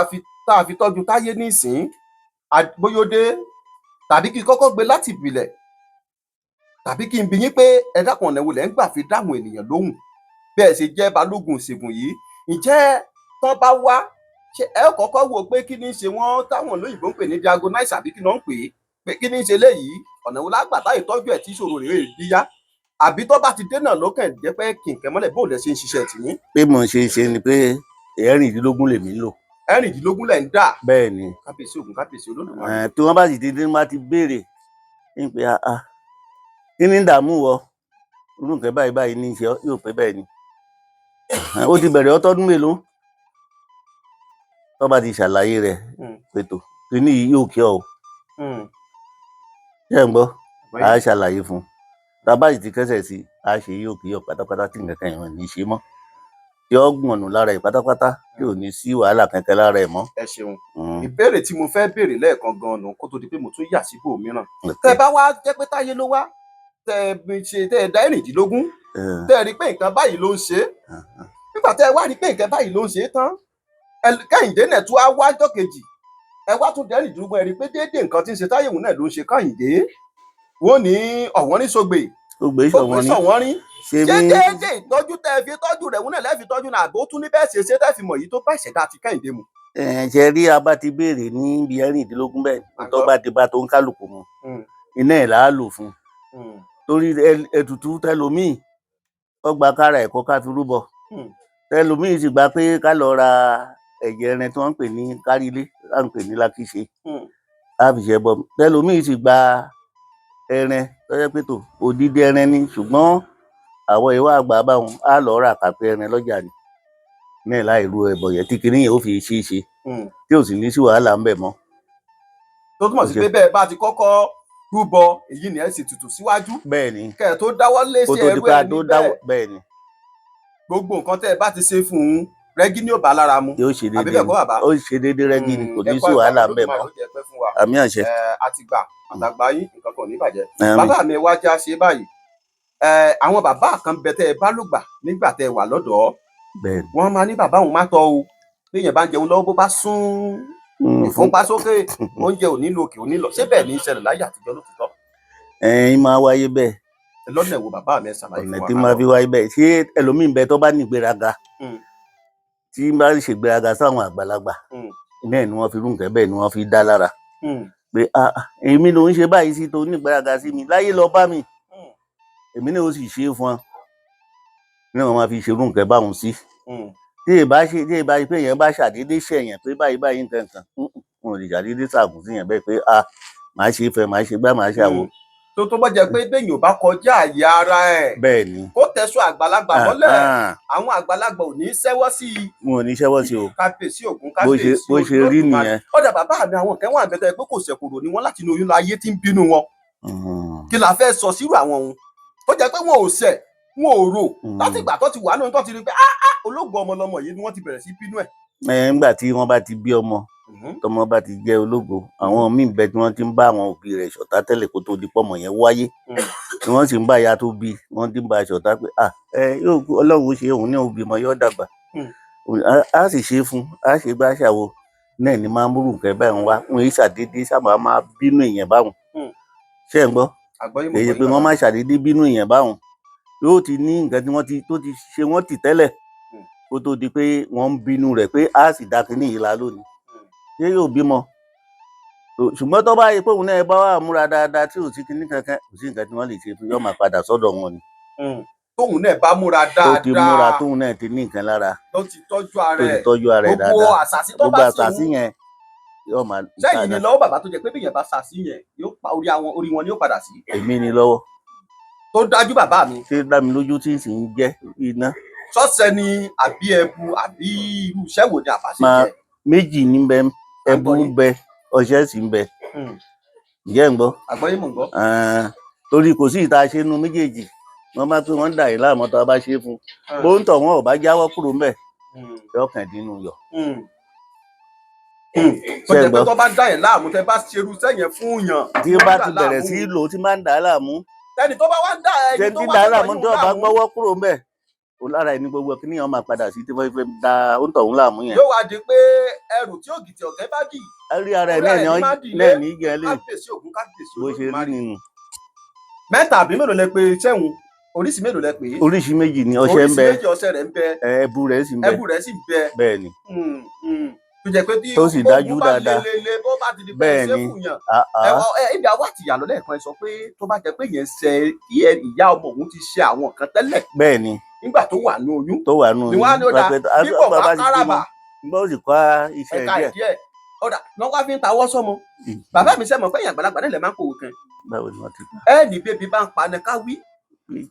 a fi tọ́jú táyé nísìn bóyá ó dé, tàbí kí n kọ́kọ́ gbé láti ìpìlẹ̀, tàbí kí n bi yín pé ẹ dákun, ọ̀nà wo lẹ́ ń gbà fi dáhùn ènìyàn lóhùn bẹ́ẹ̀ ṣe jẹ́ balógun ìṣègùn yìí? Ǹjẹ́ tán bá wá, ṣé ẹ ó kọ́kọ́ wò pé kí ni í ṣe wọ́n, táwọn olóyìnbó ń pè ní diagnose, àbí kí ni wọ́n ń pè é, pé kí ni í ṣe léyìí, ọ̀nà wo lágbà táyì tọ́jú ẹ̀ tí ìṣòro rẹ̀ díyá, àbí tó bá ti dé náà lókàn jẹ́ pé kí nǹkan mọ́lẹ̀, bó lẹ ṣe ń ṣiṣẹ́ tìyín?
Pé mò ń ṣe ṣe ni pé 16 lèmi ń lò.
16 lẹ̀ ń dà?
Bẹ́ẹ̀ ni.
Kábíyèsí ògùn, kábíyèsí Olódùmarè.
Tí wọ́n bá sì ti dé, wọ́n bá ti béèrè ní pé, "Ah ah, kí ni ń dààmú wọ? Irú nǹkan báyìí báyìí ní í ṣe ọ́?" Yóò pé bẹ́ẹ̀ ni. Ó ti bẹ̀rẹ̀ ọtọ́dún mélòó, tó bá ti ṣàlàyé rẹ̀ pètò kíní yìí yóò kí ọ o. Ṣé ẹ̀ ń gbọ́? A ṣàlàyé fún un. Tá a bá sì ti kẹ́sẹ̀ sí i, a ṣe yóò kí ọ pátápátá, tí nǹkan kan yẹn ò ní ṣe mọ́, tí ó gbọ̀nù lára ẹ̀ pátápátá, tí ò ní sí wàhálà kankan lára ẹ̀ mọ́.
Ẹ ṣeun. Ìbéèrè tí mo fẹ́ béèrè lẹ́ẹ̀kan gan-an nù kó tó di pé mo tún yà síbò mìíràn. Tẹ́ ẹ bá wá jẹ́ pé táyé ló wá, tẹ́ ẹ bí ṣe tẹ́ ẹ dá 16, tẹ́ ẹ rí pé nǹkan báyìí ló ń ṣe é, nígbà tẹ́ ẹ wá rí pé nǹkan báyìí ló ń ṣe é tán, Kẹ́hìndé náà tún á wá jọ́ kejì, ẹ wá tún dẹ́rìndínlógún, ẹ rí pé déédéé nǹkan tí ń ṣe táyé òun náà ló ń ṣe Kẹ́hìndé, wọ́n ní ọ̀wọ́n ní sọgbè.
Ó gbé
ó
sọ̀wọ́n
pé
ní
sọ̀wọ́n rí.
Ṣe
Ṣé
bí
déédéé ìtọ́jú tẹ́ ẹ fi tọ́jú rẹ̀ òun náà lẹ́ẹ̀ fi tọ́jú náà, àbó tún ní bẹ́ẹ̀ ṣe ṣe tẹ́ fi mọ̀ yìí tó bá ìṣẹ̀dá ti Kẹ́hìndé mu?
Ṣe rí, a bá ti béèrè níbi 16 bẹ́ẹ̀, tó
Àgbọ́.
bá ti bá tó ń kálukú mu, iná ẹ̀ là á lò fún un, torí ètùtù tẹlòmíì ó gba kára ẹ̀kọ́ ká fi rúbọ, tẹlòmíì sì gba pé ká lọ ra ẹ̀jẹ̀ ẹran tí wọ́n ń pè ní kárílé, tá ń pè ní lákìṣe, á fi ṣẹbọ. Tẹlòmíì sì gba ẹran tó jẹ́ pé tó odidi ẹran ni, ṣùgbọ́n àwọn ìwà àgbà báwọn á lọ rà kàpé ẹran lọ́jà ni náà láì ru ẹbọ yẹn tí kinní yẹn ó fi ṣeé ṣe, tí ò sì ní sí wàhálà ńbẹ̀ mọ́.
Tó túmọ̀ sí pé bẹ́ẹ̀ bá ti kọ́kọ́ rúbọ èyí ni ẹ sì tutù síwájú
Bẹ́ẹ̀ ni.
kẹ́ ẹ tó dáwọ́ lé
Kó
sí
tó di
ẹrú
pé a
ẹni
tó dáwọ́
bẹ́ẹ̀.
Bẹ́ẹ̀ ni.
Gbogbo nǹkan tẹ́ ẹ bá ti ṣe fún un, rẹ́gí ní ò bá lára mu.
Yóò ṣe
Àbí
déédéé
bẹ́ẹ̀ kọ́, bàbá?
Ó ṣe déédéé rẹ́gí ni, kò ní
Ẹ̀kọ́
sí
àgbà
wàhálà ńbẹ̀
Olódùmarè
mọ́.
ó jẹ́ pẹ́ fún wa.
Àmín àṣẹ.
Àtìgbà àtàgbà yín, nǹkan kan ò ní bàjẹ́.
Àmín.
Bàbá mi, wá já ṣe báyìí. Àwọn bàbá kan bẹ tẹ́ ẹ bá lògbà nígbà tẹ́ ẹ wà lọ́dọ̀ọ́.
Bẹ́ẹ̀ ni.
Wọ́n máa ní bàbá òun má tọ́ o, béèyàn bá ń jẹun lọ́wọ́, bó bá sún ìfúnpá sókè, oúnjẹ ò ní lọ òkè, ò ní lọ. Ṣé bẹ́ẹ̀ ní í ṣẹlẹ̀ láyé àtijọ́ lótìtọ́?
Ẹ̀yin máa wáyé bẹ́ẹ̀.
Lọ́nà ẹ̀wò, bàbá mi, ẹ ṣàlàyé
Ọ̀nà
fún wa
tí
ká
máa
lọ.
fi wáyé bẹ́ẹ̀, ṣé ẹlòmíín bẹ tó bá ní ìgbéraga, tí bá ń ṣègbéraga sáwọn àgbàlagbà, iná ẹ̀ ni wọ́n fi rú nǹkan bẹ́ẹ̀ ni wọ́n fi dá lára pé, "Ah ah, èmi ló ń ṣe báyìí sí tó ní ìgbéraga sí mi láyé, lọ bá mi, èmi náà ó sì ṣe é fún ọ." Ní wọ́n máa fi ṣerú nǹkan báwọn sí. Tí ì bá ṣe, tí ì bá ṣe pé èèyàn bá ṣàdédé ṣẹ̀yàn pé báyìí báyìí nǹkan kan, wọn ò lè ṣàdédé ṣàgùn sí yẹn bẹ́ẹ̀ pé, "Ah, màá ṣe é fẹ́, màá ṣe gbá, màá ṣàwò."
Tó bá jẹ́ pé béèyàn ò bá kọjá àyè ara ẹ̀,
Bẹ́ẹ̀ ni.
kó tẹ̀sọ́ àgbàlagbà mọ́lẹ̀,
Ah, ah,
àwọn àgbàlagbà ò ní í ṣẹ́wọ́ sí i.
Wọn ò ní ṣẹ́wọ́ sí o.
Kábíyèsí Ògún,
Bó ṣe
kábíyèsí
bó ṣe rí
Olódùmarè.
nìyẹn.
Ọ̀dà bàbá mi, àwọn kan wà bẹ́tẹ̀ pé kò ṣẹ̀kòrò ni wọ́n láti inú oyún lọ, ayé tí ń bínú wọn. Kí la fẹ́ sọ sírò àwọn ohun tó jẹ́ pé wọn ò ṣẹ̀, wọn ò rò, láti ìgbà tó ti wà nínú tó ti rí pé ah ah, ológun ọmọ lọmọ yìí, ni wọ́n ti bẹ̀rẹ̀ sí bínú ẹ̀?
Ẹ ńgbà tí wọ́n bá ti bí ọmọ, tọmọ bá ti jẹ́ ológo, àwọn míì bẹ tí wọ́n ti ń bá àwọn òbí rẹ̀ ṣọ̀tá tẹ́lẹ̀ kó tó di pọ́mọ yẹn wáyé, tí wọ́n sì ń bá ìyá tó bí, wọ́n ti ń bá a ṣọ̀tá pé, "Ah, ẹ yóò kú, Ọlọ́run ó ṣe òun ní òbí mọ, yóò dàgbà." Á sì ṣe é fún, á ṣe gbá ṣàwo náà ni máa ń múrù nǹkan báyìí wá. Wọn yìí ṣàdédé sábà máa bínú èèyàn báwọn. Ṣé ẹ̀ ń gbọ́?
Àgbọ́yé, mo
Kì í ṣe
gbọ́
pé
yín,
wọ́n
bàbá.
má ṣàdédé bínú èèyàn báwọn, yóò ti ní nǹkan tí wọ́n ti tó ti ṣe wọ́n tì tẹ́lẹ̀. Kó tó di pé wọ́n ń bínú rẹ̀ pé a sì dá kinní yìí la lónìí, ṣé yóò bímọ? Ṣùgbọ́n tó bá yẹ pé òun náà bá wà múra dáadáa, tí ò sí kinní kankan, kò sí nǹkan tí wọ́n lè ṣe fún, yóò máa padà sọ́dọ̀ wọn ni.
Tóun náà bá múra
Tó ti múra,
dáadáa,
tóun náà ti ní nǹkan lára,
tó ti tọ́jú ara
tó ti
ẹ̀,
tọ́jú ara ẹ̀
gbogbo
dáadáa,
àṣàsí tó
gbogbo
bá sì
àṣàsí
ń
yẹn yóò máa
sẹ́yìn ni lọ́wọ́ bàbá, tó jẹ́ pé bí èèyàn bá ṣàṣì yẹn, yóò pa orí àwọn orí wọn ni yóò padà sí.
Èmi ni lọ́wọ́.
Tó dájú, bàbá mi.
Tí ó dá mi lójú, tí sì ń jẹ́ iná.
Sọ́sẹ̀ ni àbí ẹbu àbí irú iṣẹ́ wo ni àbáṣe jẹ́?
Méjì ní bẹ, ẹbu ń
Àgbọ́yé.
bẹ, ọṣẹ sì ń bẹ. Ǹjẹ́ ń gbọ́?
Àgbọ́yé, mò ń gbọ́.
Torí kò sí ìta ṣe nu méjèèjì, wọ́n bá pé wọ́n ń dà yín láàmú, tó a bá ṣe é fún un, bó ń tọ̀ wọ́n ò bá jáwọ́ kúrò ńbẹ̀, yóò kàn dínú yọ.
Tó
Ṣé ń
jẹ́ pé
gbọ́?
tó bá dá yẹn láàmú, tẹ́ bá ṣerú iṣẹ́ yẹn fún yàn,
Tí
tó
bá
dà
ti bẹ̀rẹ̀
láàmú,
sí í lò ó, tí máa ń dà á láàmú,
tẹni tó bá wá ń dá
ṣé
ẹni tó
tí
wá
dà á
sọ́dọ̀
láàmú,
yín
tí ò bá
láàmú,
gbọ́wọ́ kúrò ńbẹ̀, ó lára ẹni gbogbo kí níyàn máa padà sí tí wọ́n fẹ́ da ó ń tọ̀hún láàmú yẹn.
Yóò wá di pé ẹrù tí ògìtì ọ̀kẹ́ bá dì,
Rí ara ẹ̀
orí
náà
ẹ̀
ní
ní má dì
náà
lé.
ní jẹ́ lé.
Kábíyèsí Ògún, kábíyèsí
Bó ṣe rí
Olódùmarè.
nínú.
Mẹ́ta àbí mélòó lẹ pé sẹ́hun? Oríṣi mélòó lẹ pé?
Oríṣi méjì ni ọṣẹ ń
Oríṣi
bẹ.
méjì, ọṣẹ rẹ̀ ń bẹ.
Ẹbu rẹ̀ sì ń bẹ.
Ẹbù rẹ̀ sì ń bẹ.
Bẹ́ẹ̀ ni.
Tó jẹ́ pé tí
Tó sì
ogun
dájú
bá
dáadáa.
le le le, bó bá ti di pé
Bẹ́ẹ̀
ṣé
ni.
fún yàn,
Ah,
ẹ
ah.
ẹ ibi àwa àtìyà lọ lẹ́ẹ̀kan, ẹ sọ pé tó bá jẹ́ pé yẹn ṣe kí ìyá ọmọ òun ti ṣe àwọn nǹkan tẹ́lẹ̀
Bẹ́ẹ̀ ni.
nígbà tó wà ní oyún,
Tó wà nù
ni wọ́n á ní ó dáa bíbọ̀ bá káràbà
Bá ó sì kọ́ iṣẹ́
ẹ̀ka
díẹ̀.
ìdíẹ̀ ọ̀dà lọ́wọ́ wá fi ń tawọ́ sọ́mọ. Bàbá mi, sẹ́mọ̀ pé èèyàn àgbàlagbà nílẹ̀ máa ń pòwe kan?
Báwo ni wọ́n ti
Ẹ ní bébí bá ń pa ni ká wí,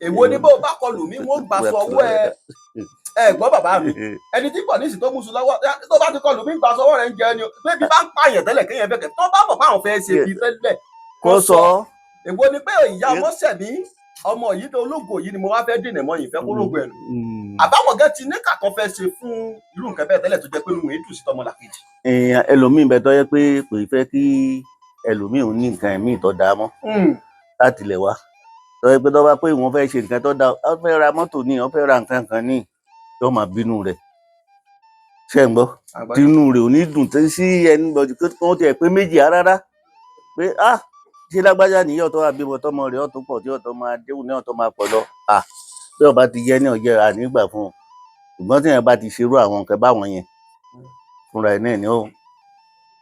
èwo ni bó o bá kọlù mí, wọ́n gbà sọ ọwọ́ ẹ. Ẹ gbọ́, bàbá mi, ẹni tí pọ̀ ní ìsìn tó mú sùn lọ́wọ́, tó bá ti kọlù mí, gbà sọ ọwọ́ rẹ̀ ń jẹ ni o. Bébí bá ń pààyàn tẹ́lẹ̀, kéèyàn fẹ́ kẹ́ tó bá mọ̀ pé àwọn fẹ́ ṣe bí tẹ́lẹ̀,
Kó sọ.
Èwo ni pé ìyá ọmọ sẹ̀mí, ọmọ yìí tó ológo yìí ni mo wá fẹ́ dènà mọ́ yìí, fẹ́ kó lógo ẹ̀ nù? Àbáwọn gẹ́ ti ní kàkan fẹ́ ṣe fún irú nǹkan bẹ́ẹ̀ tẹ́lẹ̀, tó jẹ́ pé inú èdùn sí tọmọ làkejì.
Èèyàn ẹlòmíín bẹ tó yẹ pé kò ì fẹ́ kí ẹlòmíín ò ní nǹkan ẹ̀mí tó dáa mọ́ láti ilẹ̀ wá, tó yẹ pé tó bá pé òun fẹ́ ṣe nǹkan tó dáa, ó fẹ́ ra mọ́tò ní, ó fẹ́ ra nǹkan kan ní, yóò máa bínú rẹ̀. Ṣé ń gbọ́? Tinú rẹ̀ ò ní dùn tí sí ẹni bọ̀dì kí wọ́n tiẹ̀ pé méjì rárá pé ah, ṣé lágbájá nìyí ọ̀tọ̀ wà bímọ, tọmọ rẹ̀ ọ̀tún pọ̀, tí ọ̀tọ̀ máa déhùn ní ọ̀tọ̀ máa pọ̀ lọ, ah, bí ọba ti jẹ́ ní ọjọ́ ànígbà fún un. Ṣùgbọ́n tí èèyàn bá ti ṣerú àwọn nǹkan báwọn yẹn fúnra ẹ̀ náà ni ó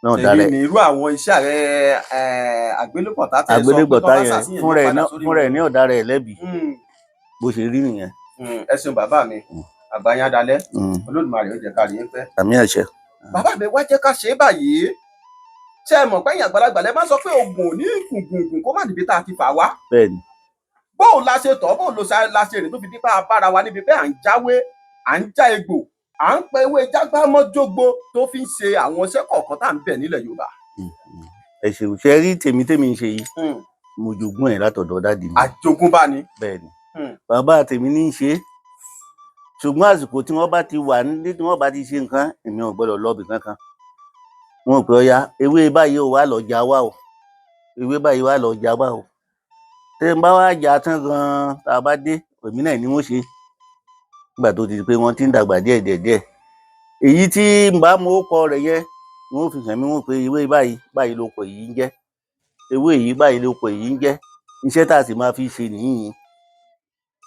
náà
Èyí
darẹ̀.
ni irú àwọn iṣẹ́ rẹ̀ àgbélébọ̀tá tẹ́ ẹ sọ pé
Àgbélébọ̀tá
tó bá
yẹn
ṣàṣìyàn
fúnra
yóò
ẹ̀
padà
náà
sórí
fúnra ẹ̀
wọn.
ní ọ̀dà rẹ̀ lẹ́bi. Bó ṣe rí nìyẹn.
Ẹ ṣeun, bàbá mi. Àgbáyé adalẹ. Olódùmarè ó jẹ́ ká rí yín pẹ́.
Àmín àṣẹ.
Bàbá mi, wá jẹ́ ká ṣe é báyìí. Ṣé ẹ mọ̀ pé ẹ̀yin àgbàlagbà lẹ máa ń sọ pé oògùn ò ní gùngùngùn kó má níbi tá a ti fà wá?
Bẹ́ẹ̀ ni.
Bóun la ṣe tọ́, bóun ló la ṣe rìn tó fi dípá bára wa níbi pé à ń jáwé, à ń já egbò, à ń pe ewé jágbámọ́jógbó, tó fi ń ṣe àwọn iṣẹ́ kọ̀ọ̀kan tá à ń bẹ̀ nílẹ̀ Yorùbá?
Ẹ ṣeun. Ṣe rí tèmi tèmi ń ṣe yìí, mo jogún ẹ̀ látọ̀dọ̀ daddy mi.
Àjogúnbá ni.
Bẹ́ẹ̀ ni. Bàbá tèmi ní í ṣe é, ṣùgbọ́n àsìkò tí wọ́n bá ti wà nílé, tí wọ́n bá ti ṣe nǹkan, èmi ò gbọ́dọ̀ lọ ibì kankan. Wọn ò pé ọya, ewé báyìí ò wá lọ já wá o, ewé báyìí wá lọ já wá o. Tí n bá wá já tán gan-an, tá a bá dé, èmi náà ni wọ́n ṣe. Nígbà tó ti di pé wọ́n ti ń dàgbà díẹ̀ díẹ̀ díẹ̀, èyí tí n bá mú orúkọ rẹ̀ yẹn, wọ́n fi hàn mí, wọ́n pé ewé báyìí báyìí ló kọ èyí ń jẹ́, ewé yìí báyìí ló kọ èyí ń jẹ́, iṣẹ́ tá a sì máa fi ṣe nìyí.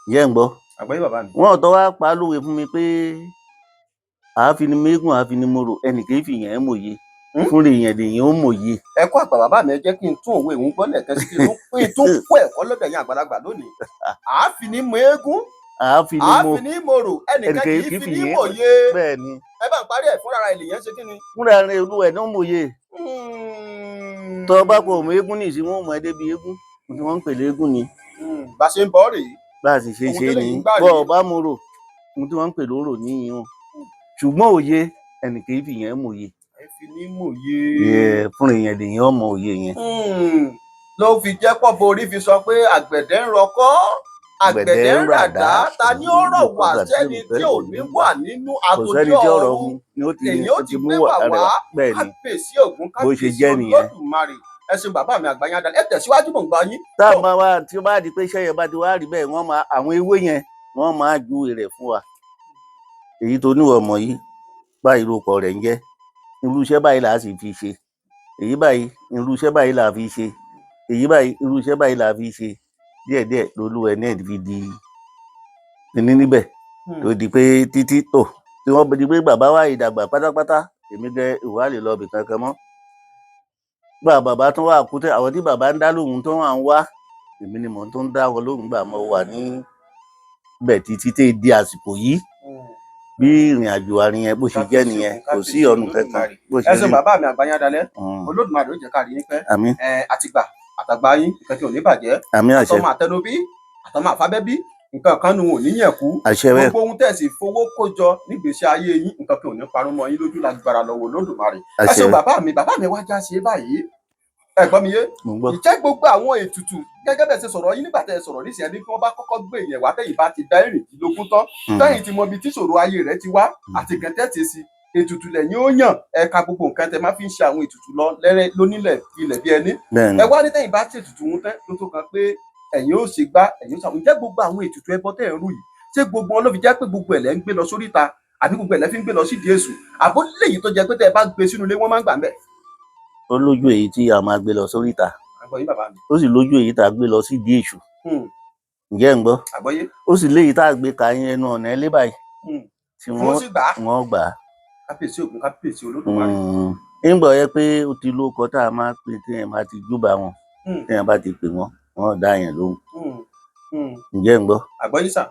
Ǹjẹ́ ń gbọ́?
Àgbọ́yé, bàbá mi.
Wọn ò tọ́ wá pa á lówe fún mi pé àáfi ni méégùn, àáfi ni mo rò, ẹnì kì í fi yàn ẹ́ mòye. Fúnra èèyàn lèèyàn ó mòye.
Ẹ kú àgbà, bàbá mi. Ẹ jẹ́ kí n tún òwe òun gbọ́ lẹ́ẹ̀kan sí, kí n tún kó ẹ̀kọ́ lọ́dọ̀ ẹ̀yin àgbàlagbà lónìí. Àáfi ní mọ eégún,
Àáfi ni mo
àáfi ní mòrò, ẹnìkan kì í fi ní mòye.
Bẹ́ẹ̀ ni.
Ẹ bá ń parí ẹ̀, fúnra ara ènìyàn ṣe kí ni?
Fúnra rẹ̀ olúwa ẹ̀ ní ó mòye. Tọ́ bá kò mọ eégún nìsín, wọn ò mọ ẹ débi eégún tí wọ́n ń pè léégún ni.
Bá ṣe ń bọ̀ rèé.
Bá a sì ṣe
Ohun
ṣe
tẹ́lẹ̀
ni
yìí ń gbà
bọ́
rèé.
ọ bá mo rò, ohun tí wọ́n ń pè lóró níyìn o, ṣùgbọ́n òye, ẹnì kì í fi yẹn mòye.
Ẹ fi ní mòye.
Yeah, fúnra èèyàn lèèyàn ó mọ òye yẹn.
Ló fi jẹ́ pọ̀ borí fi sọ pé àgbẹ̀dẹ ń rọkọ́, àgbẹ̀dẹ ń ràdá, ta ni ó rọ̀ wá sẹ́ni tí ò ní wà nínú
Kò
àtòjú
sẹ́ni tí ọ̀rọ̀
ọ̀run
mu ni ó ti
èyí ó
ó
ti
ti mú
gbé
wà
wà
rẹ̀
wá.
wá. Bẹ́ẹ̀ ni.
Kábíyèsí Ògún,
Bó ṣe
kábíyèsí
jẹ́ nìyẹn.
Olódùmarè. Ẹ ṣeun, bàbá mi, àgbáyé adalẹ. Ẹ tẹ̀síwájú, mò ń gbọ́ yín.
Tá a bá wá tí ó bá di pé iṣẹ́ yẹn bá ti wá rí bẹ́ẹ̀, wọ́n máa àwọn ewé yẹn, wọ́n máa ju rẹ̀ fún wa. Èyí tó níwọ̀ ọmọ yìí báyìí lórúkọ rẹ̀ ń jẹ́, irú iṣẹ́ báyìí là á sì fi ṣe èyí báyìí, irú iṣẹ́ báyìí là á fi ṣe èyí báyìí, irú iṣẹ́ báyìí là á fi ṣe. Díẹ̀díẹ̀ lolúwẹ̀ náà fi di kíní níbẹ̀, tó di pé títí tò. Tí wọ́n di pé bàbá wa ìdàgbà pátápátá, èmi gẹ ìwà lè lọ ibì kankan mọ́. Gbà bàbá tún wà kú tẹ, àwọn tí bàbá ń dá lóhùn tó wà ń wá, èmi ni mò ń tún dá wọn lóhùn gbà mo wà ní bẹ̀ títí tẹ́ di àsìkò yìí. Bí ìrìn àjò àárín yẹn bó ṣe jẹ́ nìyẹn, kò sí ọ̀nà kankan bó ṣe
Ẹ ṣeun
rí.
bàbá mi, àgbáyé adalẹ. Olódùmarè ó jẹ́ ká rí yín pẹ́.
Àmín.
Ẹ àtìgbà àtàgbà yín, nǹkan tí ò ní bàjẹ́.
Àmín, àṣẹ.
Àtọmọ àtẹnubí, àtọmọ àfábẹ́bí, nǹkan kan nu ò ní yẹn kú.
Àṣẹ bẹ́ẹ̀.
Gbogbo ohun tẹ́ sì fowó kó jọ nígbèésí ayé yín, nǹkan kan ò ní parun mọ́ yín lójú lágbára lọ́wọ́ Olódùmarè. Ẹ
Àṣẹ.
ṣeun bàbá mi. Bàbá mi, wá já ṣe báyìí, ẹ gbọ́ mi yé?
Mo ń gbọ́.
Ìjẹ́ gbogbo àwọn ètùtù gẹ́gẹ́ bẹ́ẹ̀ ṣe sọ̀rọ̀ yín nígbà tẹ́ ẹ sọ̀rọ̀ nísìnyẹn ní kí wọ́n bá kọ́kọ́ gbé yẹn wá, tẹ́yìn bá ti dá 16 tán, tẹ́yìn ti mọ ibi tí ìṣòro ayé rẹ̀ ti wá àti nǹkan tẹ́ ti sí ètùtù lẹ́yìn ó yàn, ẹ̀ka gbogbo nǹkan tẹ́ máa fi ń ṣe àwọn ètùtù lọ lẹ́rẹ́ lónílẹ̀ ilẹ̀ bí ẹni.
Bẹ́ẹ̀ ni.
Ẹ wá ní tẹ́yìn bá ṣètùtù ń tẹ́ ló tó kan pé ẹ̀yin ó ṣe gbá, ẹ̀yin ó ṣàwọn. Ǹjẹ́ gbogbo àwọn ètùtù ẹbọ tẹ́ ẹ̀ ń rú yìí, ṣé gbogbo wọn ló fi jẹ́ pé gbogbo ẹ̀ lẹ́ ń gbé lọ sóríta, àbí gbogbo ẹ̀ lẹ́ fi ń gbé lọ sídìí èṣù, àbó léyìí tó jẹ́ pé tẹ́ ẹ bá gbé sínú ilé wọ́n máa ń gbà ń bẹ̀?
Ó lójú èyí tí a máa gbé lọ sóríta.
Àgbọ̀yé bàbá mi.
Ó sì lójú èyí tá a gbé lọ sídìí èṣù. Ǹjẹ́ ń gbọ́?
Àgbọ̀yé.
Ó sì léyìí tá a gbé ka yín ẹnu ọ̀nà ilé báyìí tí
wọ́n
wọ́n
sì gbà á.
Wọ́n gbà á.
Kábíyèsí Ògún, kábíyèsí Olódùmarè.
Nígbà yẹ pé ó ti lóko tá a máa pè tí yẹn bá ti júbà wọn, tí yẹn bá ti pè wọ́n, wọ́n dá yẹn lóhùn. Ǹjẹ́ ń gbọ́?
Àgbọ̀yé sà.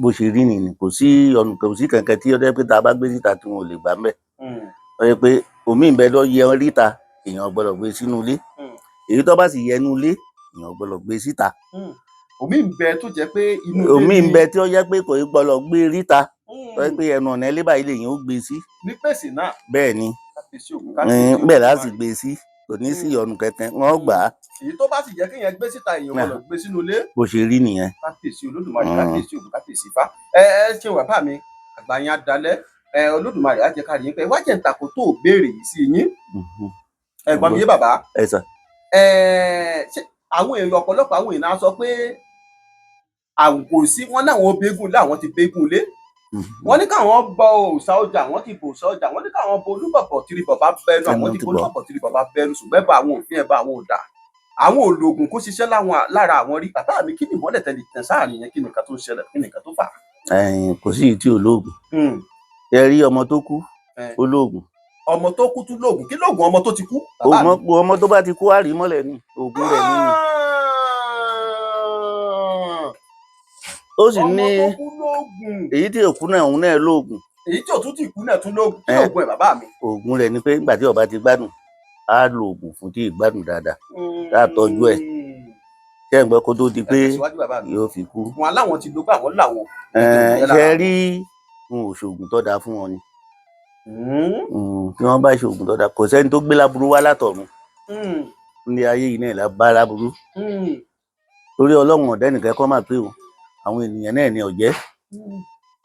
Bó ṣe rí nìyí, kò sí ọ̀nà, kò sí kankan tí ó jẹ́ pé tá a bá gbé síta tí wọn ò lè gbà ńbẹ̀. Ó yẹ pé omi ń bẹ lọ yẹ ríta, èèyàn gbọ́dọ̀ gbé sínú ilé. Èyí tó bá sì yẹ inú ilé, èèyàn gbọ́dọ̀ gbé síta.
Omi ń bẹ tó jẹ́ pé inú ilé
Omi ń
ni-
bẹ tí ó jẹ́ pé kò í gbọ́dọ̀ gbé ríta, tó jẹ́ pé ẹnu ọ̀nà ilé báyìí lèèyàn ó gbé sí.
Ní pèsè náà.
Bẹ́ẹ̀ ni.
Kábíyèsí Ògún, kábíyèsí
Bẹ́ẹ̀ láti
Olódùmarè.
gbé sí, kò ní sí ìyọnu kankan, wọ́n gbà á.
Èyí tó bá sì jẹ́ kéèyàn gbé síta, èèyàn gbọ́dọ̀ gbé sínú ilé.
Bó ṣe rí nìyẹn.
Kábíyèsí Olódùmarè, kábíyèsí Ògún, kábíyèsí Ifá. Ẹ ẹ ṣeun bàbá mi, àgbà yín á dalẹ̀. Ẹ Olódùmarè á jẹ́ ká rí yín pé wájẹ̀ ń takò tó béèrè yìí sí yín. Ẹ gbọ́ mi yé bàbá?
Ẹ sà.
Ẹ ṣé àwọn èèyàn, ọ̀pọ̀lọpọ̀ àwọn èèyàn á sọ pé àwọn kò sí wọn láwọn bégún lé, àwọn ti bégún lé. Wọ́n ní káwọn bọ òòṣà ọjà, wọ́n ti bọ òòṣà ọjà. Wọ́n ní káwọn bọ olúbọ̀bọ̀ tìrì bọ̀bá bẹnu, àwọn ti
Ẹnu ti
bọ
bọ̀.
olúbọ̀bọ̀ tìrì bọ̀bá bẹnu, ṣùgbọ́n ẹ̀bà àwọn òfin ẹ̀bà àwọn òdà àwọn ológun kó ṣiṣẹ́ láwọn lára àwọn rí. Bàbá mi, kí ni ìmọ́lẹ̀ tẹ́lẹ̀ tẹ̀ sáàrin yẹn? Kí ni nǹkan tó ń ṣẹlẹ̀? Kí ni nǹkan tó fà á?
Ẹ̀n, kò sí èyí tí ò lóògùn. Ẹ rí ọmọ tó kú, ó lóògùn.
Ọmọ tó kú tún lóògùn? Kí lóògùn ọmọ tó ti kú, bàbá mi?
Ọmọ tó bá ti kú, á rí mọ́lẹ̀ ni, oògùn rẹ̀ nínú. Ó sì
Ọmọ
ní
tó kú lóògùn.
Èyí tí òkú náà, òun náà lóògùn.
Èyí tí ò tún ti kú náà tún lóògùn? Kí lóògùn ẹ̀, bàbá mi?
Oògùn rẹ̀ ni pé nígbà tí ó bá ti gbádùn, á lo oògùn fún tí ì gbádùn dáadáa. Tá a tọ́jú ẹ̀. Ṣé ẹ̀ ń gbọ́? Kó tó di
Ẹ
pé
tẹ̀síwájú bàbá mi.
yóò fi kú.
Wọn aláwọn ti lo gbà, wọn làwọn.
Ṣe rí, wọn ò ṣoògùn tó dáa fún wọn ni. Tí wọ́n bá ṣoògùn tó dáa, kò sẹ́ni tó gbé láburú wá látọ̀run. Ní ayé yìí náà la bá láburú. Torí Ọlọ́run ọ̀dẹ́ nìkan kọ́ máa pé o, àwọn ènìyàn náà ni ọ̀jẹ́.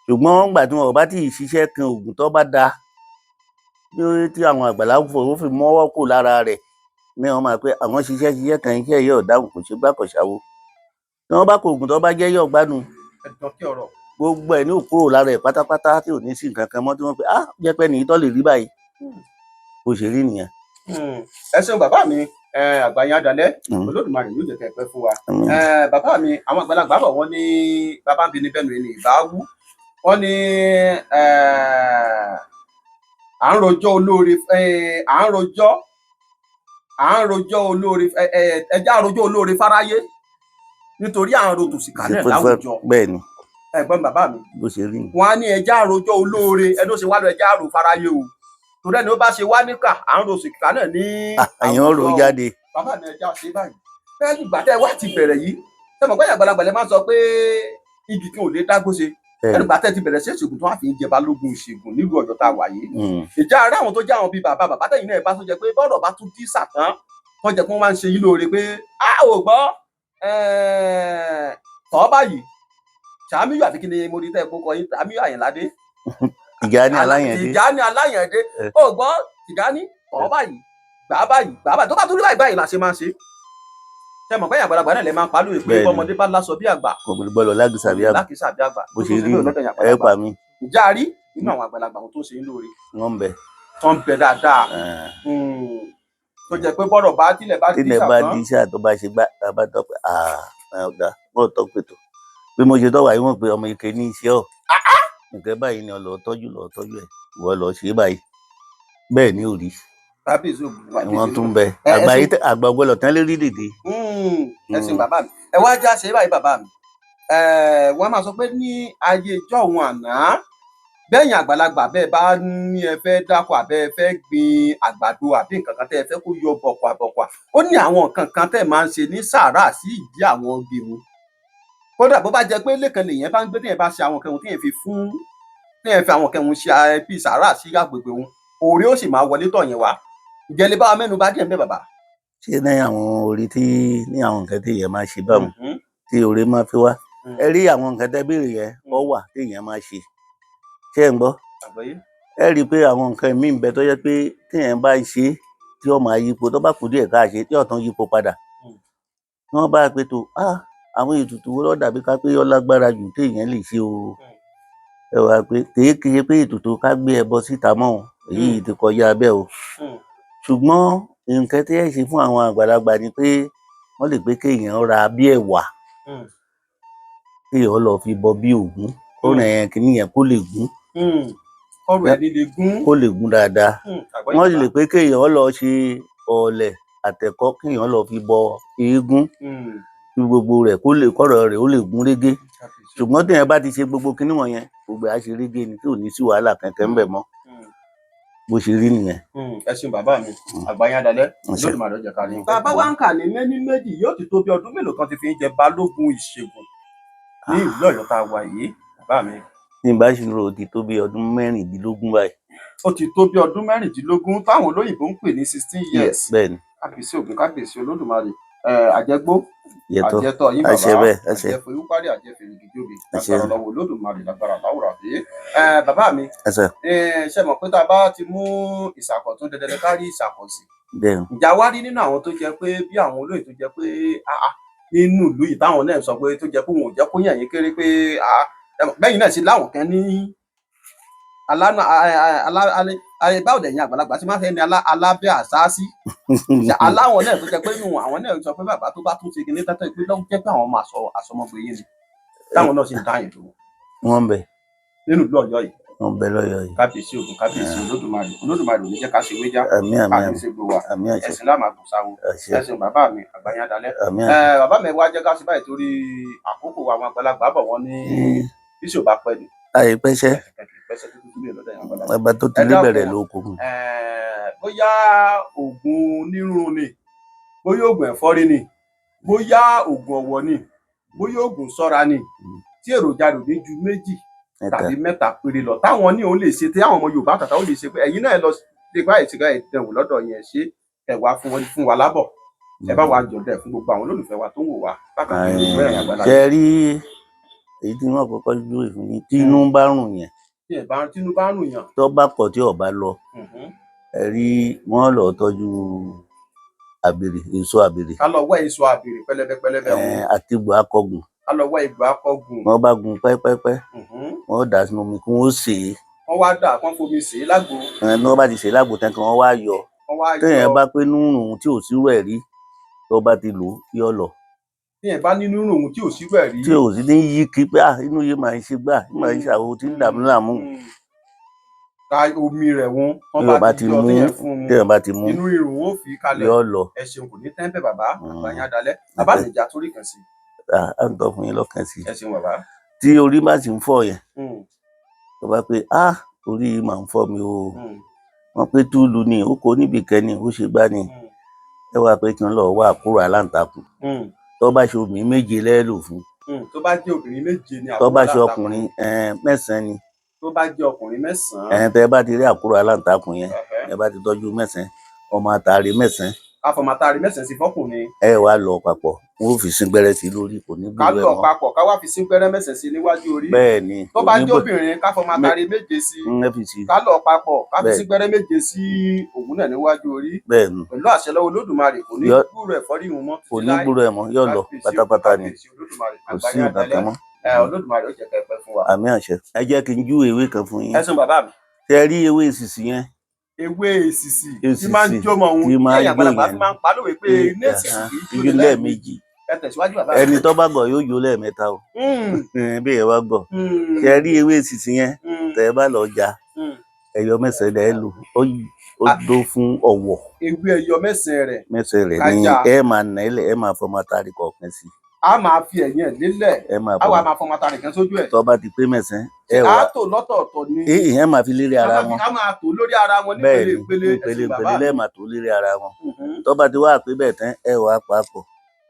Ṣùgbọ́n nígbà tí wọn ò bá tí ì ṣiṣẹ́ kan oògùn tó bá dáa bí ó tí àwọn àgbàlá fò ó fi mọ́wọ́ kù lára rẹ̀ ní wọn máa pé àwọn ṣiṣẹ́ ṣiṣẹ́ kan, iṣẹ́ yìí ò dáhùn, kò ṣe gbá kò ṣàwo. Tí wọ́n bá kó oògùn tó bá jẹ́, yóò gbádùn.
Ẹ̀dùn kí ọ̀rọ̀.
Gbogbo ẹ̀ ní ò kúrò lára ẹ̀ pátápátá, tí ò ní sí nǹkan kan mọ́, tí wọ́n pe ah jẹ́ pé nìyí tó lè rí báyìí. Bó ṣe rí nìyẹn.
Ẹ ṣeun bàbá mi, àgbà yín adalẹ. Olódùmarè yóò jẹ́ kẹ́ ẹ pẹ́ fún wa.
Àmín.
Bàbá mi, àwọn àgbàlagbà bọ̀, wọ́n ní bàbá ń bi ní bẹ́ẹ̀ ni ìbá wú. Wọ́n ní à ń rojọ́ olóore, à ń rojọ́ olóore, ẹjẹ́ àrojọ́ olóore fáráyé nítorí à ń ro tòṣìkà náà láwùjọ.
Bẹ́ẹ̀ ni.
Ẹ̀gbọ́n bàbá mi.
Bó ṣe rí ni.
Wọ́n á ní ẹjẹ́ àrojọ́ olóore, ẹni ó ṣe wá lọ, ẹjẹ́ àrò fáráyé o, torí ẹni ó bá ṣe wá níkà, à ń ro tòṣìkà náà ní
Àyàn rò
àwùjọ.
jáde.
Bàbá mi, ẹja ṣe báyìí bẹ́ẹ̀ nígbà tẹ́ ẹ wá ti bẹ̀rẹ̀ yìí, sẹ́mi ọ̀gbẹ́ni àgbàlagbà lẹ máa ń sọ pé igi kan ò lè dágbó ṣe.
Bẹ́ẹ̀ ni.
Ẹnu gbà tẹ́ ti bẹ̀rẹ̀ sí ìṣègùn tó wà fi ń jẹ balógun ìṣègùn nílùú Ọ̀yọ́ tá a wà yìí, ìjà ara àwọn tó jẹ́ àwọn bíi bàbá bàbá tẹ̀yìn náà bá tó jẹ pé bọ́rọ̀ bá tún dí sàtán tó jẹ pé wọ́n máa ń ṣe yín lóore pé a ò gbọ́ tọ́ báyìí, Sàmíyù àfi kí ni mo rí tẹ́ ẹ kó kọ yín, Sàmíyù Àyìnládé.
Tìjání Aláyàndé.
Tìjání Aláyàndé. Ó gbọ́, Tìjání, tọ́ báyìí, gbà báyìí, gbà báyìí, tó bá tún rí báyìí, báyìí la ṣe máa ń ṣe. Ṣe mọ̀ pé àgbàlagbà náà lè máa ń pa lóye pé
Bẹ́ẹ̀ni.
bọ́mọdé bá láṣọ bí àgbà,
Kò gbọ́dọ̀ lágìsà bí àgbà.
lákìsà bí àgbà.
Bó ṣe
Tó
rí
ṣe lọ́dọ̀ yẹn
ẹ
àgbàlagbà.
pa mí.
Ìjà rí nínú àwọn àgbàlagbà àwọn tó ṣe ń lóore
Wọ́n ń bẹ.
tó ń bẹ dáadáa, tó jẹ́ pé bọ́rọ̀ bá tilẹ̀ bá dí
Tílẹ̀ bá
sàtán
di iṣẹ́ àtọ́ bá ṣe gbá bá tọ́ pé ọ̀gá wọ́n tọ́ pé tó bí mo ṣe tọ́wà yìí, wọ́n pe ọmọ ike ní iṣẹ́ ọ̀. Nǹkan báyìí ni ọ lọ tọ́jú, lọ tọ́jú ẹ̀, ìwọ lọ ṣe é báyìí, bẹ́ẹ̀ ni ò rí.
Kábíyèsí Ògún.
Wọ́n tún bẹ
Ẹ
àgbà
ṣeun.
yìí àgbà ọgbọ́lọ̀ tán lérí dìde.
Ẹ ṣeun bàbá mi. Ẹ wá já ṣe báyìí bàbá mi. Ẹ wọ́n máa sọ pé ní ayé ìjọ́un àná, bẹ́yìn àgbàlagbà bẹ́ẹ̀ bá ní ẹ fẹ́ dáko àbẹ́ ẹ fẹ́ gbin àgbàdo àbí nǹkan kan tẹ́ ẹ fẹ́ kó yọ bọ̀kùà bọ̀kùà, ó ní àwọn nǹkan kan tẹ́ ẹ máa ń ṣe ní sàárà sí ìdí àwọn igi wọn. Kódà bó bá jẹ́ pé ilé kan lèèyàn bá ń gbé, téèyàn bá ṣe àwọn nǹkan wọn, téèyàn fi fún, téèyàn fi àwọn nǹkan wọn ṣe bí sàárà sí agbègbè wọn, òòrè ó sì máa wọlé tọ̀ yẹn wá. Ǹjẹ́ ẹ lè bá wa mẹ́nu bà díẹ̀ ńbẹ̀ bàbá?
Ṣé ní àwọn orí tí ní àwọn nǹkan tí èèyàn máa ṣe báwọn tí oore máa fi wá? Ẹ rí àwọn nǹkan tẹ́ béèrè yẹn, ó wà tí èèyàn máa ṣe. Ṣé ẹ̀ ń gbọ́?
Àgbọ́yé.
Ẹ rí i pé àwọn nǹkan míì ń bẹ tó jẹ́ pé téèyàn bá ń ṣe é, tí ó máa yípo, tó bá kù díẹ̀ káà ṣe, tí ó tún yípo padà. Tí wọ́n bá pé tó, àwọn ètùtù wo ló dàbí ká pé ó lágbára jù téèyàn lè ṣe o? Ẹ wá pé kì í ṣe pé ètùtù ká gbé ẹbọ síta mọ́ o, èyí ti kọjá bẹ́ẹ̀ o. Ṣùgbọ́n nǹkan tí ẹ ṣe fún àwọn àgbàlagbà ni pé wọ́n lè pé kéèyàn ra bí ẹ̀wà, kéèyàn lọ fi bọ bí Ògún, kó rìn kíní yẹn kó lè gún.
Kọ́rọ̀ ẹni lè gún.
Kó lè gún dáadáa.
Àgbọ́yé
Wọ́n sì
bàbá.
lè pé kéèyàn lọ ṣe ọ̀ọ̀lẹ̀ àtẹ̀kọ́, kéèyàn lọ fi bọ eégún, kí gbogbo rẹ̀ kó lè kọ́rọ̀ rẹ̀ ó lè gún régé. Ṣùgbọ́n téèyàn bá ti ṣe gbogbo kinní wọ̀nyẹn, gbogbo ẹ̀ á ṣe régé ni tí ò ní sí wàhálà kankan ńbẹ̀ mọ́. Bó ṣe rí nìyẹn.
Ẹ ṣeun bàbá mi, àgbà yín adalẹ́.
Àṣẹ.
Olódùmarè ó jẹ́ ká rí. Tá a bá wá ń kà ní méní méjì, yóò ti tó bí ọdún mélòó kan ti fi ń jẹ balógun ìṣègùn ní ìlú Ọ̀yọ́ tá a wà yìí, bàbá mi?
Tí n bá ṣì ń rò, ó ti tó bí ọdún 16 báyìí.
Ó ti tó bí ọdún 16 táwọn olóyìnbó ń pè ní 16 years.
Bẹ́ẹ̀ ni.
Kábíyèsí Ògún, kábíyèsí Olódùmarè. Àjẹgbó
Yẹtọ.
àjẹtọ yín bàbá.
Àṣẹ bẹ́ẹ̀, àṣẹ.
Àjẹfòyúparí, àjẹfèrègìjòbì.
Àṣẹ.
Lágbára lọ́wọ́ Olódùmarè, lágbára láwùrà bí. Bàbá mi,
Àṣẹ.
ṣe mọ̀ pé tá a bá ti mú ìsàkọ̀tún, dandan ká rí ìsàkọ̀sì.
Bẹ́ẹ̀ ni.
Ǹjẹ́ a wá rí nínú àwọn tó jẹ́ pé bí àwọn olóyè tó jẹ́ pé nínú ìlú yìí táwọn náà sọ pé tó jẹ́ pé wọn ò jẹ́ kó yàn yín kéré pé bẹ́yìn náà ṣe láwọn kan ní alánà báwo dẹ̀yìn àgbàlagbà ṣe máa ń fẹ́ ní alábẹ́ àṣáṣí. Ṣe aláwọn náà tó jẹ́ pé nù àwọn náà sọ pé bàbá tó bá tún ṣe kinní tẹ́tẹ́ pé lọ́wọ́ jẹ́ pé àwọn máa sọ àsọmọgbé yín ni táwọn náà sì ń dáyìn lówó
Wọ́n ń bẹ.
nínú ìlú Ọ̀yọ́ yìí?
Wọ́n ń bẹ lọ́yọ̀ọ́ yìí.
Kábíyèsí Ògún, kábíyèsí Olódùmarè. Olódùmarè ò ní jẹ́ ká ṣe wéjá.
Àmín, àmín,
Kábíyèsí gbogbo wa.
Àmín, àṣẹ.
Ẹ̀sìn láàmà sáwo.
Àṣẹ.
Ẹ̀sìn bàbá mi, àgbáyé adalẹ́.
Àmín, àṣẹ.
Bàbá mi, wá jẹ́ ká ṣe báyìí torí àkókò wa. Àwọn àgbàlagbà bọ̀, wọ́n ní bíṣò bá pẹ́ ni
Àìpẹ́ṣẹ́.
pẹ́sẹ́ tó tún lè lọ́dọ̀ yẹn àgbàlagbà.
Bàbá tó ti
Ẹ
lé bẹ̀rẹ̀
dákun.
lóko.
Bóyá oògùn onírúurú ni, bóyá oògùn ẹ̀fọ́rí ni, bóyá oògùn ọ̀wọ̀ ni, bóyá oògùn ṣọ́ra ni, tí èròjà rẹ̀ ò ní ju méjì
Mẹ́ta.
tàbí mẹ́ta péré lọ, táwọn ní òun lè ṣe, tí àwọn ọmọ Yorùbá tàtà ó lè ṣe, pé ẹ̀yin náà lọ ṣe báyìí, ṣe báyìí, dẹ̀wò lọ́dọ̀ yẹn, ṣe ẹ wá fún wọn, fún wa lábọ̀, ẹ bá wa jọ̀dẹ̀ fún gbogbo àwọn olólùfẹ́ wa tó ń wò wá bákan náà, ìwé ẹ̀yìn àgbàlagbà.
Ṣe rí èyí tí wọ́n kọ́kọ́ júwe fún yín, tí inú bá rùn yẹn,
Tí ẹ̀ bá tínú bá rùn yàn.
Tó bá kọ̀ tí ò bá lọ, ẹ rí wọ́n lọ tọ́jú àbèrè, èso àbèrè.
Ká lọ wá èso àbèrè pẹlẹbẹ pẹlẹbẹ wọn.
Àti egbò akọgùn.
Ká lọ wá egbò akọgùn.
Wọ́n bá gun pẹ́pẹ́pẹ́, wọ́n dà sínú omi kí wọ́n sè é.
Wọ́n wá dà, kán fomi sè é lágbo.
Bí wọ́n bá ti sè é lágbo tán, kí wọ́n wá yọ.
Wọ́n wá yọ.
Téèyàn bá pé nínú tí ò sírú ẹ̀ rí, tó bá ti lò ó, yóò lọ.
Téèyàn bá nínú òun tí ò sírú ẹ̀ rí.
Tí ò sí ní yí kí pé inú yìí máa ń ṣe gbà, máa ń ṣàwo tí ń dààmú láàmú.
Ka omi rẹ̀ wọn wọ́n
Téèyàn
bá
bá
ti
ti
yọ
mú,
téèyàn fún un,
téèyàn bá ti mú,
inú irun ó fi kalẹ̀.
Yóò lọ.
Ẹ ṣeun, kò ní tẹ́ńpẹ́ bàbá, àgbà yín adalẹ́. Bàbá mi, ìjà torí kan sí.
À ń tọ́ fún yín lọ́kàn sí.
Ẹ ṣeun bàbá.
Tí orí bá sì ń fọ́ yẹn, tó bá pé orí yìí máa ń fọ́ mi o, wọ́n pé túlù ni ó kó níbì kan ni ó ṣe gbá ni, ẹ wá pé kí n lọ wá àkúrò aláǹtakùn. Tó bá ṣe obìnrin, méje lẹ́ẹ̀lò fún.
Tó bá jẹ́ obìnrin, méje ni
Tó bá
àkúrò
ṣe
aláǹtakùn.
ọkùnrin, mẹ́sàn-án ni.
Tó bá jẹ́ ọkùnrin, mẹ́sàn-án.
Tẹ́ bá ti rí àkúrò aláǹtakùn yẹn, ẹ bá ti tọ́jú mẹ́sàn-án, ọmọ àtàrí mẹ́sàn-án.
Ká fọmọ àtàrí mẹ́sàn-án sí fọ́kùnrin.
Ẹ wá lọ papọ̀, wọn ò fi sín gbẹ́rẹ́ sí lórí, kò ní
Ká
gbúrò ẹ̀
lọ
mọ́.
papọ̀, ká wá fi sí gbẹ́rẹ́ mẹ́sàn-án sí níwájú orí.
Bẹ́ẹ̀ ni.
Tó
Kò
bá
ní
jẹ́ obìnrin, ká fọmọ àtàrí méje sí.
Ẹ fi sí.
Ká lọ papọ̀, ká fi sí gbẹ́rẹ́ méje sí òun náà níwájú orí.
Bẹ́ẹ̀ ni.
Pẹ̀lú àṣẹ lọ́wọ́ Olódùmarè, kò ní gbúrò ẹ̀fọ́rí ìhun mọ́.
Kò ní gbúrò ẹ̀ mọ́, yóò lọ pátápátá ni,
Kábíyèsí Olódùmarè.
kò sí
Àgbáyé
nǹkan
adalẹ́.
kan mọ́.
Olódùmarè ó jẹ́ kẹ́ ẹ pẹ́ fún wa.
Àmín, àṣẹ. Ẹ jẹ́ kí n jú ewé kan fún yín.
Ẹ ṣeun bàbá mi.
Ṣe rí ewé ìsìsì yẹn?
Ewé èsìsì tí máa ń
Èsìsì
jómọ òun
tí máa ń
ẹ̀yìn àgbàlagbà
jó
fi
yẹn.
máa ń pa lówe pé iná èsìsì kì í
Igi
jóni
lẹ́ẹ̀mejì.
Ẹ tẹ̀síwájú, bàbá mi.
Ẹni tó bá gọ̀ yóò jó lẹ́ẹ̀mẹ́ta o. Bí ẹ bá gọ̀, ṣe rí ewé èsìsì yẹn, tẹ ẹ bá lọ ja, ẹyọ mẹ́sàn-án lẹ lò ó, dó fún ọ̀wọ̀.
Ewé ẹyọ mẹ́sàn-án rẹ̀.
Mẹ́sàn-án rẹ̀ ní
Kájà.
ẹ máa nà ẹ lẹ̀, ẹ máa fọmọ atari kọ̀ọ̀kan sí.
A máa fi ẹ̀yìn ẹ̀ lélẹ̀.
Ẹ máa
A wà
fọmọ
máa fọmọ ata nìkan sójú ẹ̀.
Tó bá ti pé mẹ́sàn-án, ẹ
A
wà
tò lọ́tọ̀ọ̀tọ̀ ni.
ẹ máa fi lérí ara wọn.
A máa tò lórí ara wọn ní
Bẹ́ẹ̀
pele
ni.
ìpele.
Ìpele
Ẹ̀sìn
ìpele
bàbá mi.
lẹ́ẹ̀ máa tó lérí ara wọn. Tó bá ti wá pé bẹ́ẹ̀ tán, ẹ wà á papọ̀.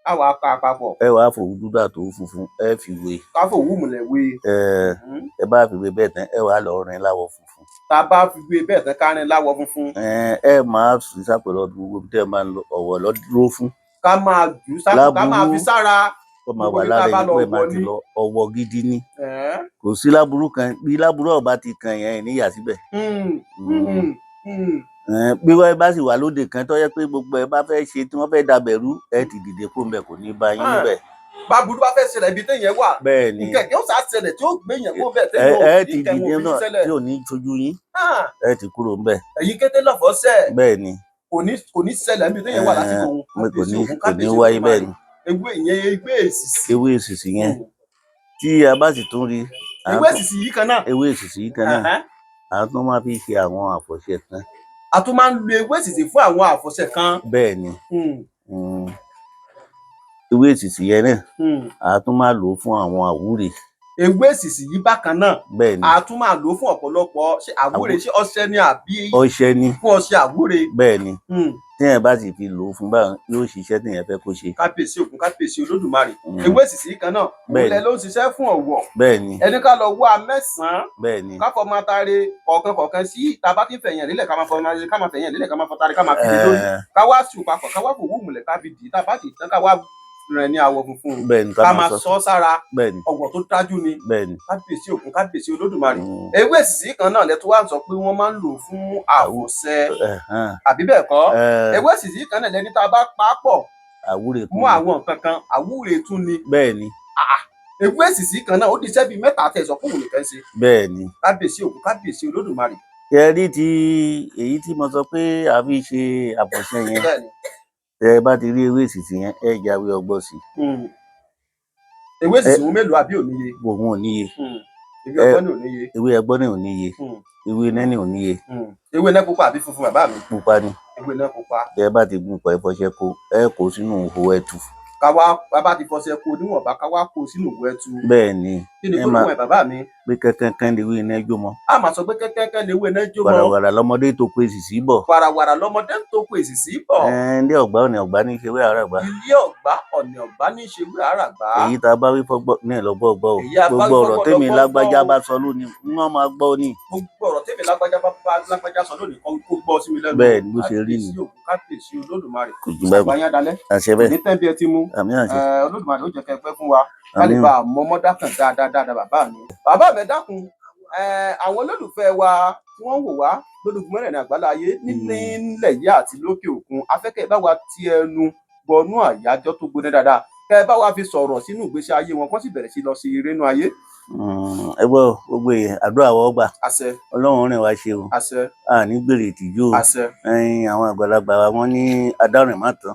A wà pa papọ̀.
Ẹ wà á fòwú dúdú àtòwú funfun, ẹ fi wé.
Ká fòwú múlẹ̀ wé.
Ẹ ẹ bá fi wé bẹ́ẹ̀ tán, ẹ wà á lọ rin láwọ̀ funfun.
Tá a bá fi wé bẹ́ẹ̀ tán, ká rin láwọ̀ funfun.
Ẹ máa fi sápò lọ gbogbo tẹ́ ẹ máa ń lọ, ọ̀wọ̀ lọ dúró fún.
Ká máa jù ú sápò, ká máa
Láburú.
fi sára.
Kó máa
Gbogbo
wà
ibi tá a
lára
bá
ẹni
lọ
pé máa
wọ
ti
ní.
lọ, ọ̀wọ̀ gidi ni. Kò sí láburú kan, bí láburú ọba ti kàn yẹn níyà síbẹ̀. Bí wọ́n bá sì wà lóde kan tó yẹ pé gbogbo ẹ bá fẹ́ ṣe tí wọ́n fẹ́ dabẹ̀rú, ẹ ti dìde kó ń bẹ̀, kò ní bá yín níbẹ̀.
Báburú bá fẹ́ ṣẹlẹ̀ ibi téèyàn wà,
Bẹ́ẹ̀ ni.
nkẹ̀kẹ́ ó sá ṣẹlẹ̀ tí ó gbé yẹn kó bẹ̀
Ẹ
téèyàn
ẹ
ò
ti
ní kẹ̀wọ̀n
dìde
òfin
náà
ṣẹlẹ̀.
tí ò ní sojú yín, ẹ ti kúrò ń bẹ̀.
Ẹ̀yin kété lọ́fọ̀ọ́ sẹ̀.
Bẹ́ẹ̀ ni.
Kò ní ṣẹlẹ̀ níbi téèyàn wà lásìkò òun.
Kò ní kò ní wáyé bẹ́ẹ̀ ni.
Ewé ìyẹn, ewé èsìsì.
Ewé èsìsì yẹn, tí a bá sì tún rí à ń
Ewé èsìsì yìí kan náà.
Ewé èsìsì yìí kan náà, à ń tún máa fi ṣe àwọn àfọ̀ṣẹ kan.
A tún máa ń lo ewé èsìsì fún àwọn àfọ̀ṣẹ kan.
Bẹ́ẹ̀ ni. Ewé èsìsì yẹn náà, à tún máa lò ó fún àwọn àwúre.
Ewé èsìsì yìí bákan náà.
Bẹ́ẹ̀ ni.
A tún máa lò ó fún ọ̀pọ̀lọpọ̀, ṣé àwúre, ṣé ọṣẹ ni àbí?
Ọṣẹ ni.
Fún ọṣẹ àwúre.
Bẹ́ẹ̀ ni. Téèyàn bá sì fi lò ó fún báwọn, yóò ṣiṣẹ́ téèyàn fẹ́ kó ṣe.
Kábíyèsí òkun, kábíyèsí Olódùmarè. Ewé èsìsì yìí kan náà,
Bẹ́ẹ̀ ni.
òun lẹ ló ń ṣiṣẹ́ fún ọ̀wọ̀.
Bẹ́ẹ̀ ni.
Ẹni ká lọ wá mẹ́sàn-án.
Bẹ́ẹ̀ ni.
Ká fọmọ atare kọ̀ọ̀kan kọ̀ọ̀kan sí, tá a bá ti ń fẹ̀yìn lélẹ̀, ká máa fọmọ atare, ká máa fẹ̀yìn lélẹ̀, ká máa fọtare, ká máa fi lé lórí. Ká wá sùn papọ̀, ká wá fòwú múlẹ̀, ká fi dì í. Tá a bá sì tán, ká wá rẹ̀ ní àwọ̀ funfun.
Bẹ́ẹ̀ ni.
Ká máa sọ sára.
Bẹ́ẹ̀ ni.
Ọ̀wọ̀ tó dájú ni.
Bẹ́ẹ̀ ni.
Kábíyèsí òkun, kábíyèsí Olódùmarè. Ewé èsìsì kan náà lẹ́tọ́ wá ń sọ pé wọ́n máa ń lò fún àwòṣẹ, àbí bẹ́ẹ̀ kọ́? Ewé èsìsì kan náà lẹni tá a bá pa á pọ̀
Àwúre kún
mú àwọn nǹkan kan, àwúre tún ni.
Bẹ́ẹ̀ ni.
Ewé èsìsì kan náà, ó di iṣẹ́ bíi mẹ́ta tẹ̀sán fún òun nìkan ṣe.
Bẹ́ẹ̀ ni.
Kábíyèsí òkun, kábíyèsí Olódùmarè.
Ṣe rí ti èyí tí mo sọ pé a fi ṣe àfọ̀ṣẹ yẹn,
Bẹ́ẹ̀ ni.
tẹ ẹ bá ti rí ewé èsìsì yẹn, ẹ jáwé ọgbọ́n sí.
Ewé èsìsì òun mélòó àbí òníye?
Òun ò níye.
Ewé ọgbọ́n ní òníye.
Ewé ẹgbọ́n ní ò níye. Ewé nẹ́ni ò níye.
Ewé náà pupa àbí funfun, bàbá mi?
Pupa ni.
Ewé náà pupa.
Tẹ ẹ bá ti gun pọ̀, ẹ fọṣẹ kó, ẹ kó sínú ihò ẹtù.
Ká wá bàbá ti fọṣẹ kó níwọ̀nba, ká wá kó sínú ìwé ẹtu.
Bẹ́ẹ̀ ni.
Kí ni
Ẹ
gbólóhùn ẹ, bàbá mi?
Pé kẹ́kẹ́kẹ́ lewé iná jó mọ́.
A máa sọ pé kẹ́kẹ́kẹ́ lewé náà jó mọ́.
Wàràwàrà lọmọdé tó kó èsìsì bọ̀.
Wàràwàrà lọmọdé ń tó kó èsìsì bọ̀.
Ẹ ilé ọ̀gbá ọ̀nà ọ̀gbá ní í ṣe wé àràgbá.
Ilé ọ̀gbá ọ̀nà ọ̀gbá ní í ṣe wé àràgbá.
Èyí tá a bá wí fọ́gbọ́ ní ẹ̀ lọ́gbọ́ gbọ́ o.
Èyí a bá wí
Gbogbo ọ̀rọ̀
fọ́gbọ́
tèmi
lọ́gbọ́
lágbájá
gbọ́ o.
bá sọ lónìí, wọ́n máa gbọ́ ni.
Gbogbo ọ̀rọ̀ tèmi lágbájá bá lágbájá sọ lónìí kan, kó gbọ́ sí mi lẹ́nu.
Bẹ́ẹ̀ ni, bó ṣe rí ni.
Kábíyèsí òkú, kábíyèsí Olódùmarè.
Kò jù báyìí.
Àgbáyé adalẹ́.
Àṣẹ bẹ́ẹ̀.
Ní tẹ́ńbí ẹ ti mú.
Àmì àṣẹ.
Olódùmarè ó jẹ́ kẹ́ ẹ pẹ́ fún wa, ká lè
Àmín.
bá a mọ ọmọdá kan dáadáa dáadáa. Bàbá mi, bàbá mi, ẹ dákun, àwọn olólùfẹ́ wa tí wọ́n ń wò wá lólùkún mẹ́rẹ̀ẹ̀rin àgbáláyé, nílẹ̀ yìí àti lókè òkun, afẹ́kẹ́ ẹ bá wa ti ẹnu bọnú àyájọ́ tó gbóná dáadáa, kẹ́ ẹ bá wa fi sọ̀rọ̀ sínú ìgbésí ayé wọn, kán sì bẹ̀rẹ̀ sí lọ sí eré inú ayé.
Ẹ gbọ́, gbogbo èèyàn, àdúrà wọ́n gbà.
Àṣẹ.
Ọlọ́run rìn wá ṣe o.
Àṣẹ.
A ní gbèrè ìtìjú o.
Àṣẹ.
Ẹ̀yin àwọn àgbàlagbà wa, wọ́n ní adárìn má tán,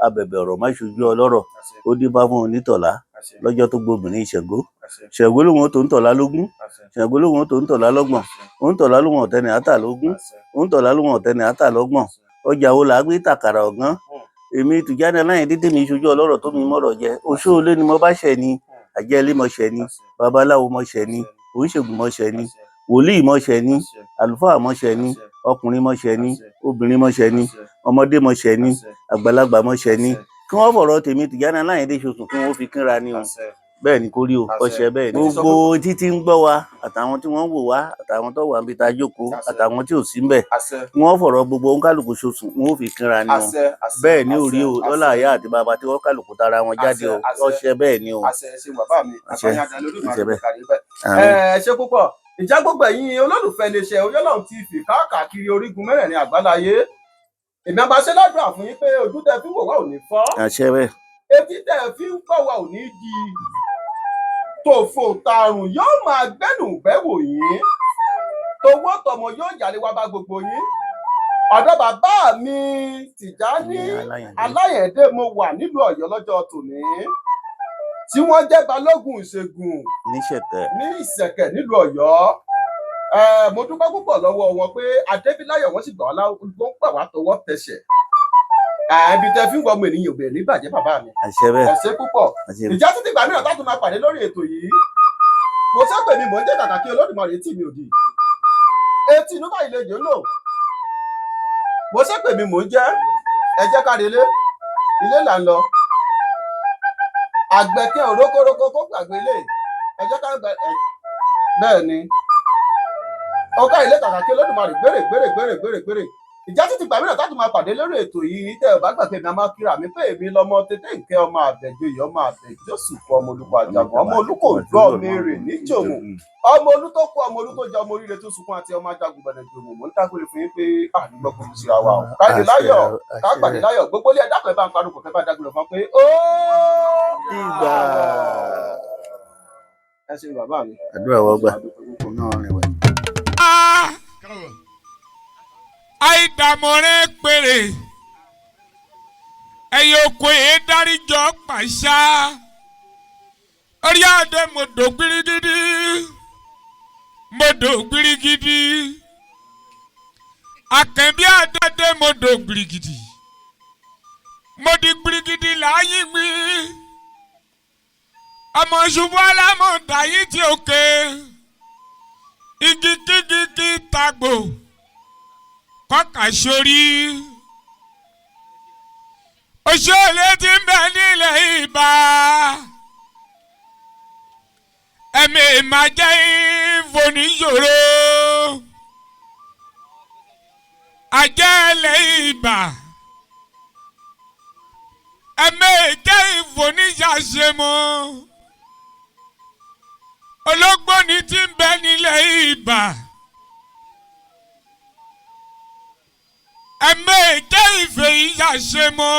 abẹ̀bẹ̀ ọ̀rọ̀ má ṣojú ọlọ́rọ̀.
Àṣẹ.
Ó dín bá fún onítọ̀lá
Àṣẹ.
lọ́jọ́ tó gbobìnrin Ṣàngó.
Àṣẹ.
Ṣàngó lòun ó tó ń tọ̀lá lógún.
Àṣẹ.
Ṣàngó lòun ó tó ń tọ̀lá lọ́gbọ̀n. Ó ń tọ̀lá lòun ọ̀tẹ́ni àtà lógún.
Àṣẹ.
Ó ń tọ̀lá lòun ọ̀tẹ́ni àtà lọ́gbọ̀n. Ọjà wo là á gbé tàkàrà ọ̀gán? Èmi Tùjání Aláyẹ̀dé tèmi ṣojú ọlọ́rọ̀ tó mi mọ̀rọ̀ jẹ. Oṣó olé ni mo bá ṣẹ̀ ni, àjẹ́ ilé mo ṣẹ̀ ni, babaláwo mo ṣẹ̀ ni, oníṣègùn mo ṣẹ̀ ni, wòlíì mo ṣẹ̀ ni, àlùfáà mo ṣẹ̀ ni, ọkùnrin mo ṣẹ̀ ni, obìnrin mo ṣẹ̀ ni, ọmọdé mo ṣẹ̀ ni, àgbàlagbà mo ṣẹ̀ ni. Kí wọ́n fọ̀rọ̀ tèmi Tùjání Aláyẹ̀dé ṣoṣùn, kí wọ́n fi kínra ni o.
Àṣẹ.
Bẹ́ẹ̀ ni kó rí o.
Àṣẹ.
Ọṣẹ bẹ́ẹ̀ ni.
Mo ti sọ.
Gbogbo títí ń gbọ́ wa, àtàwọn tí wọ́n ń wò wá, àtàwọn tó wà níbi tá a jókòó,
Àṣẹ.
àtàwọn tí ò sí ńbẹ̀,
Àṣẹ.
kí wọ́n fọ̀rọ̀ gbogbo òǹkálùkù ṣoṣùn, wọn ò fi kínra ni o.
Àṣẹ, àṣẹ.
Bẹ́ẹ̀ ni ò rí o.
Àṣẹ.
Lọ́lá ìyá àti bàbá tí wọ́n kálukú tara wọn jáde o.
Àṣẹ, àṣẹ.
Ọṣẹ bẹ́ẹ̀ ni o.
Àṣẹ. Ẹ ṣé, bàbá mi.
Àṣẹ.
Àgbáyé adalẹ́, Olódùmarè
Àṣẹ bẹ́ẹ̀.
kàrí bẹ́ẹ̀.
Àmín.
Ẹ ṣé púpọ̀. Ìjà gbogbo ẹ̀yin olólùfẹ́ iléeṣẹ́ Oyèlọ́run TV káàkiri orígun mẹ́rẹ̀ẹ̀rin àgbáláyé, èmi àbáṣe ládùúrà fún yín pé ojú tẹ́ fi ń wò wá ò ní fọ́,
Àṣẹ bẹ́ẹ̀.
etí tẹ́ fi ń gbọ́ wá ò ní di, tòfò tààrùn yóò máa gbẹ́nu gbẹ́wò yín, towó tọmọ yóò yàlé wá bá gbogbo yín. Ọ̀dọ̀ bàbá mi Tìjání Aláyẹ̀dé mo wà nílùú Ọ̀yọ́ lọ́jọ́ tòní, tí wọ́n jẹ́ balógun ìṣègùn
níṣẹ̀tẹ̀
ní Ìṣẹ̀kẹ̀ nílùú Ọ̀yọ́. Mo dúpẹ́ púpọ̀ lọ́wọ́ wọn pé Adébíláyọ̀ wọ́n sì gbà wá wọ́n gbà wá tọwọ́ tẹsẹ̀. Ibi tẹ fi ń wọ ọmọ ènìyàn òbẹ̀rẹ̀ ní ìbàjẹ́ bàbá mi.
Àṣẹ bẹ́ẹ̀.
Ẹ ṣé púpọ̀.
Àṣẹ.
Ìjà títí ìgbà mìíràn tá tún máa pàdé lórí ètò yìí, mo ṣépè mi mò ń jẹ́ kàkà kí Olódùmarè tì mí òdì etí inú báyìí lè jò lò. Mo ṣépè mi mò ń jẹ́, ẹ jẹ́ ká relé, ilé là ń lọ. Àgbẹ̀kẹ́ òrókórókó kó gbàgbé ilé, ẹ jẹ́ ká gbà ẹ bẹ́ẹ̀ ni ọkọ ilé kàkà kí Olódùmarè gbére gbére gbére gbére gbére. Ìjà títí ìgbà mìíràn tá tún máa pàdé lórí ètò yìí, tẹ́ ẹ bá gbàgbé mi, a máa kíra mi pé èmi lọmọ tètè ìkẹ́ ọmọ àbẹ̀joyè ọmọ àbẹ̀jọ́sùkú ọmọ olùkọ́ àjàgùn ọmọ olùkọ́ òjò ọmọ èrè níjòmù ọmọ olú tó kú ọmọ olú tó jẹ ọmọ oríire tó sunkún àti ọmọ ajagun gbọdọ jòmù. Mò ń dágbére fún yín pé àdúgbò kò síra wa o. Káàdì láyọ̀, ká pàdé láyọ̀. Gbogbo ilé ẹ̀dá kan ẹ bá ń parun kò fẹ́ bá dágbére fún wa pé ó
Dìgbà.
Ẹ ṣe bàbá mi.
Àdúrà wọ́n gbà náà rìn wẹ̀.
Àìdàmọ̀rẹ́ péré ẹ̀yẹ oko yìí dáríjọ pàṣà orí adé mọ̀dọ̀ gbirigidi mọ̀dọ̀ gbirigidi àkànbí adé mọ̀dọ̀ gbirigidi mọ̀dí gbirigidi láàyè gbé ọmọ ṣubú alámọ̀dá yìí ti òkè igi kígi kí tagbò kọ́kà sórí òṣèlú tí ń bẹ nílẹ̀ ìbá ẹ̀mí ìmàjẹ́ ìfòníṣòro àjẹ́lẹ̀ ìbá ẹ̀mí ìjẹ́ ìfòníṣàṣemọ́ ológbòní tí ń bẹ nílẹ̀ ìbá. Ẹ̀mí jẹ́ ìfẹ́ ìyàṣemọ́.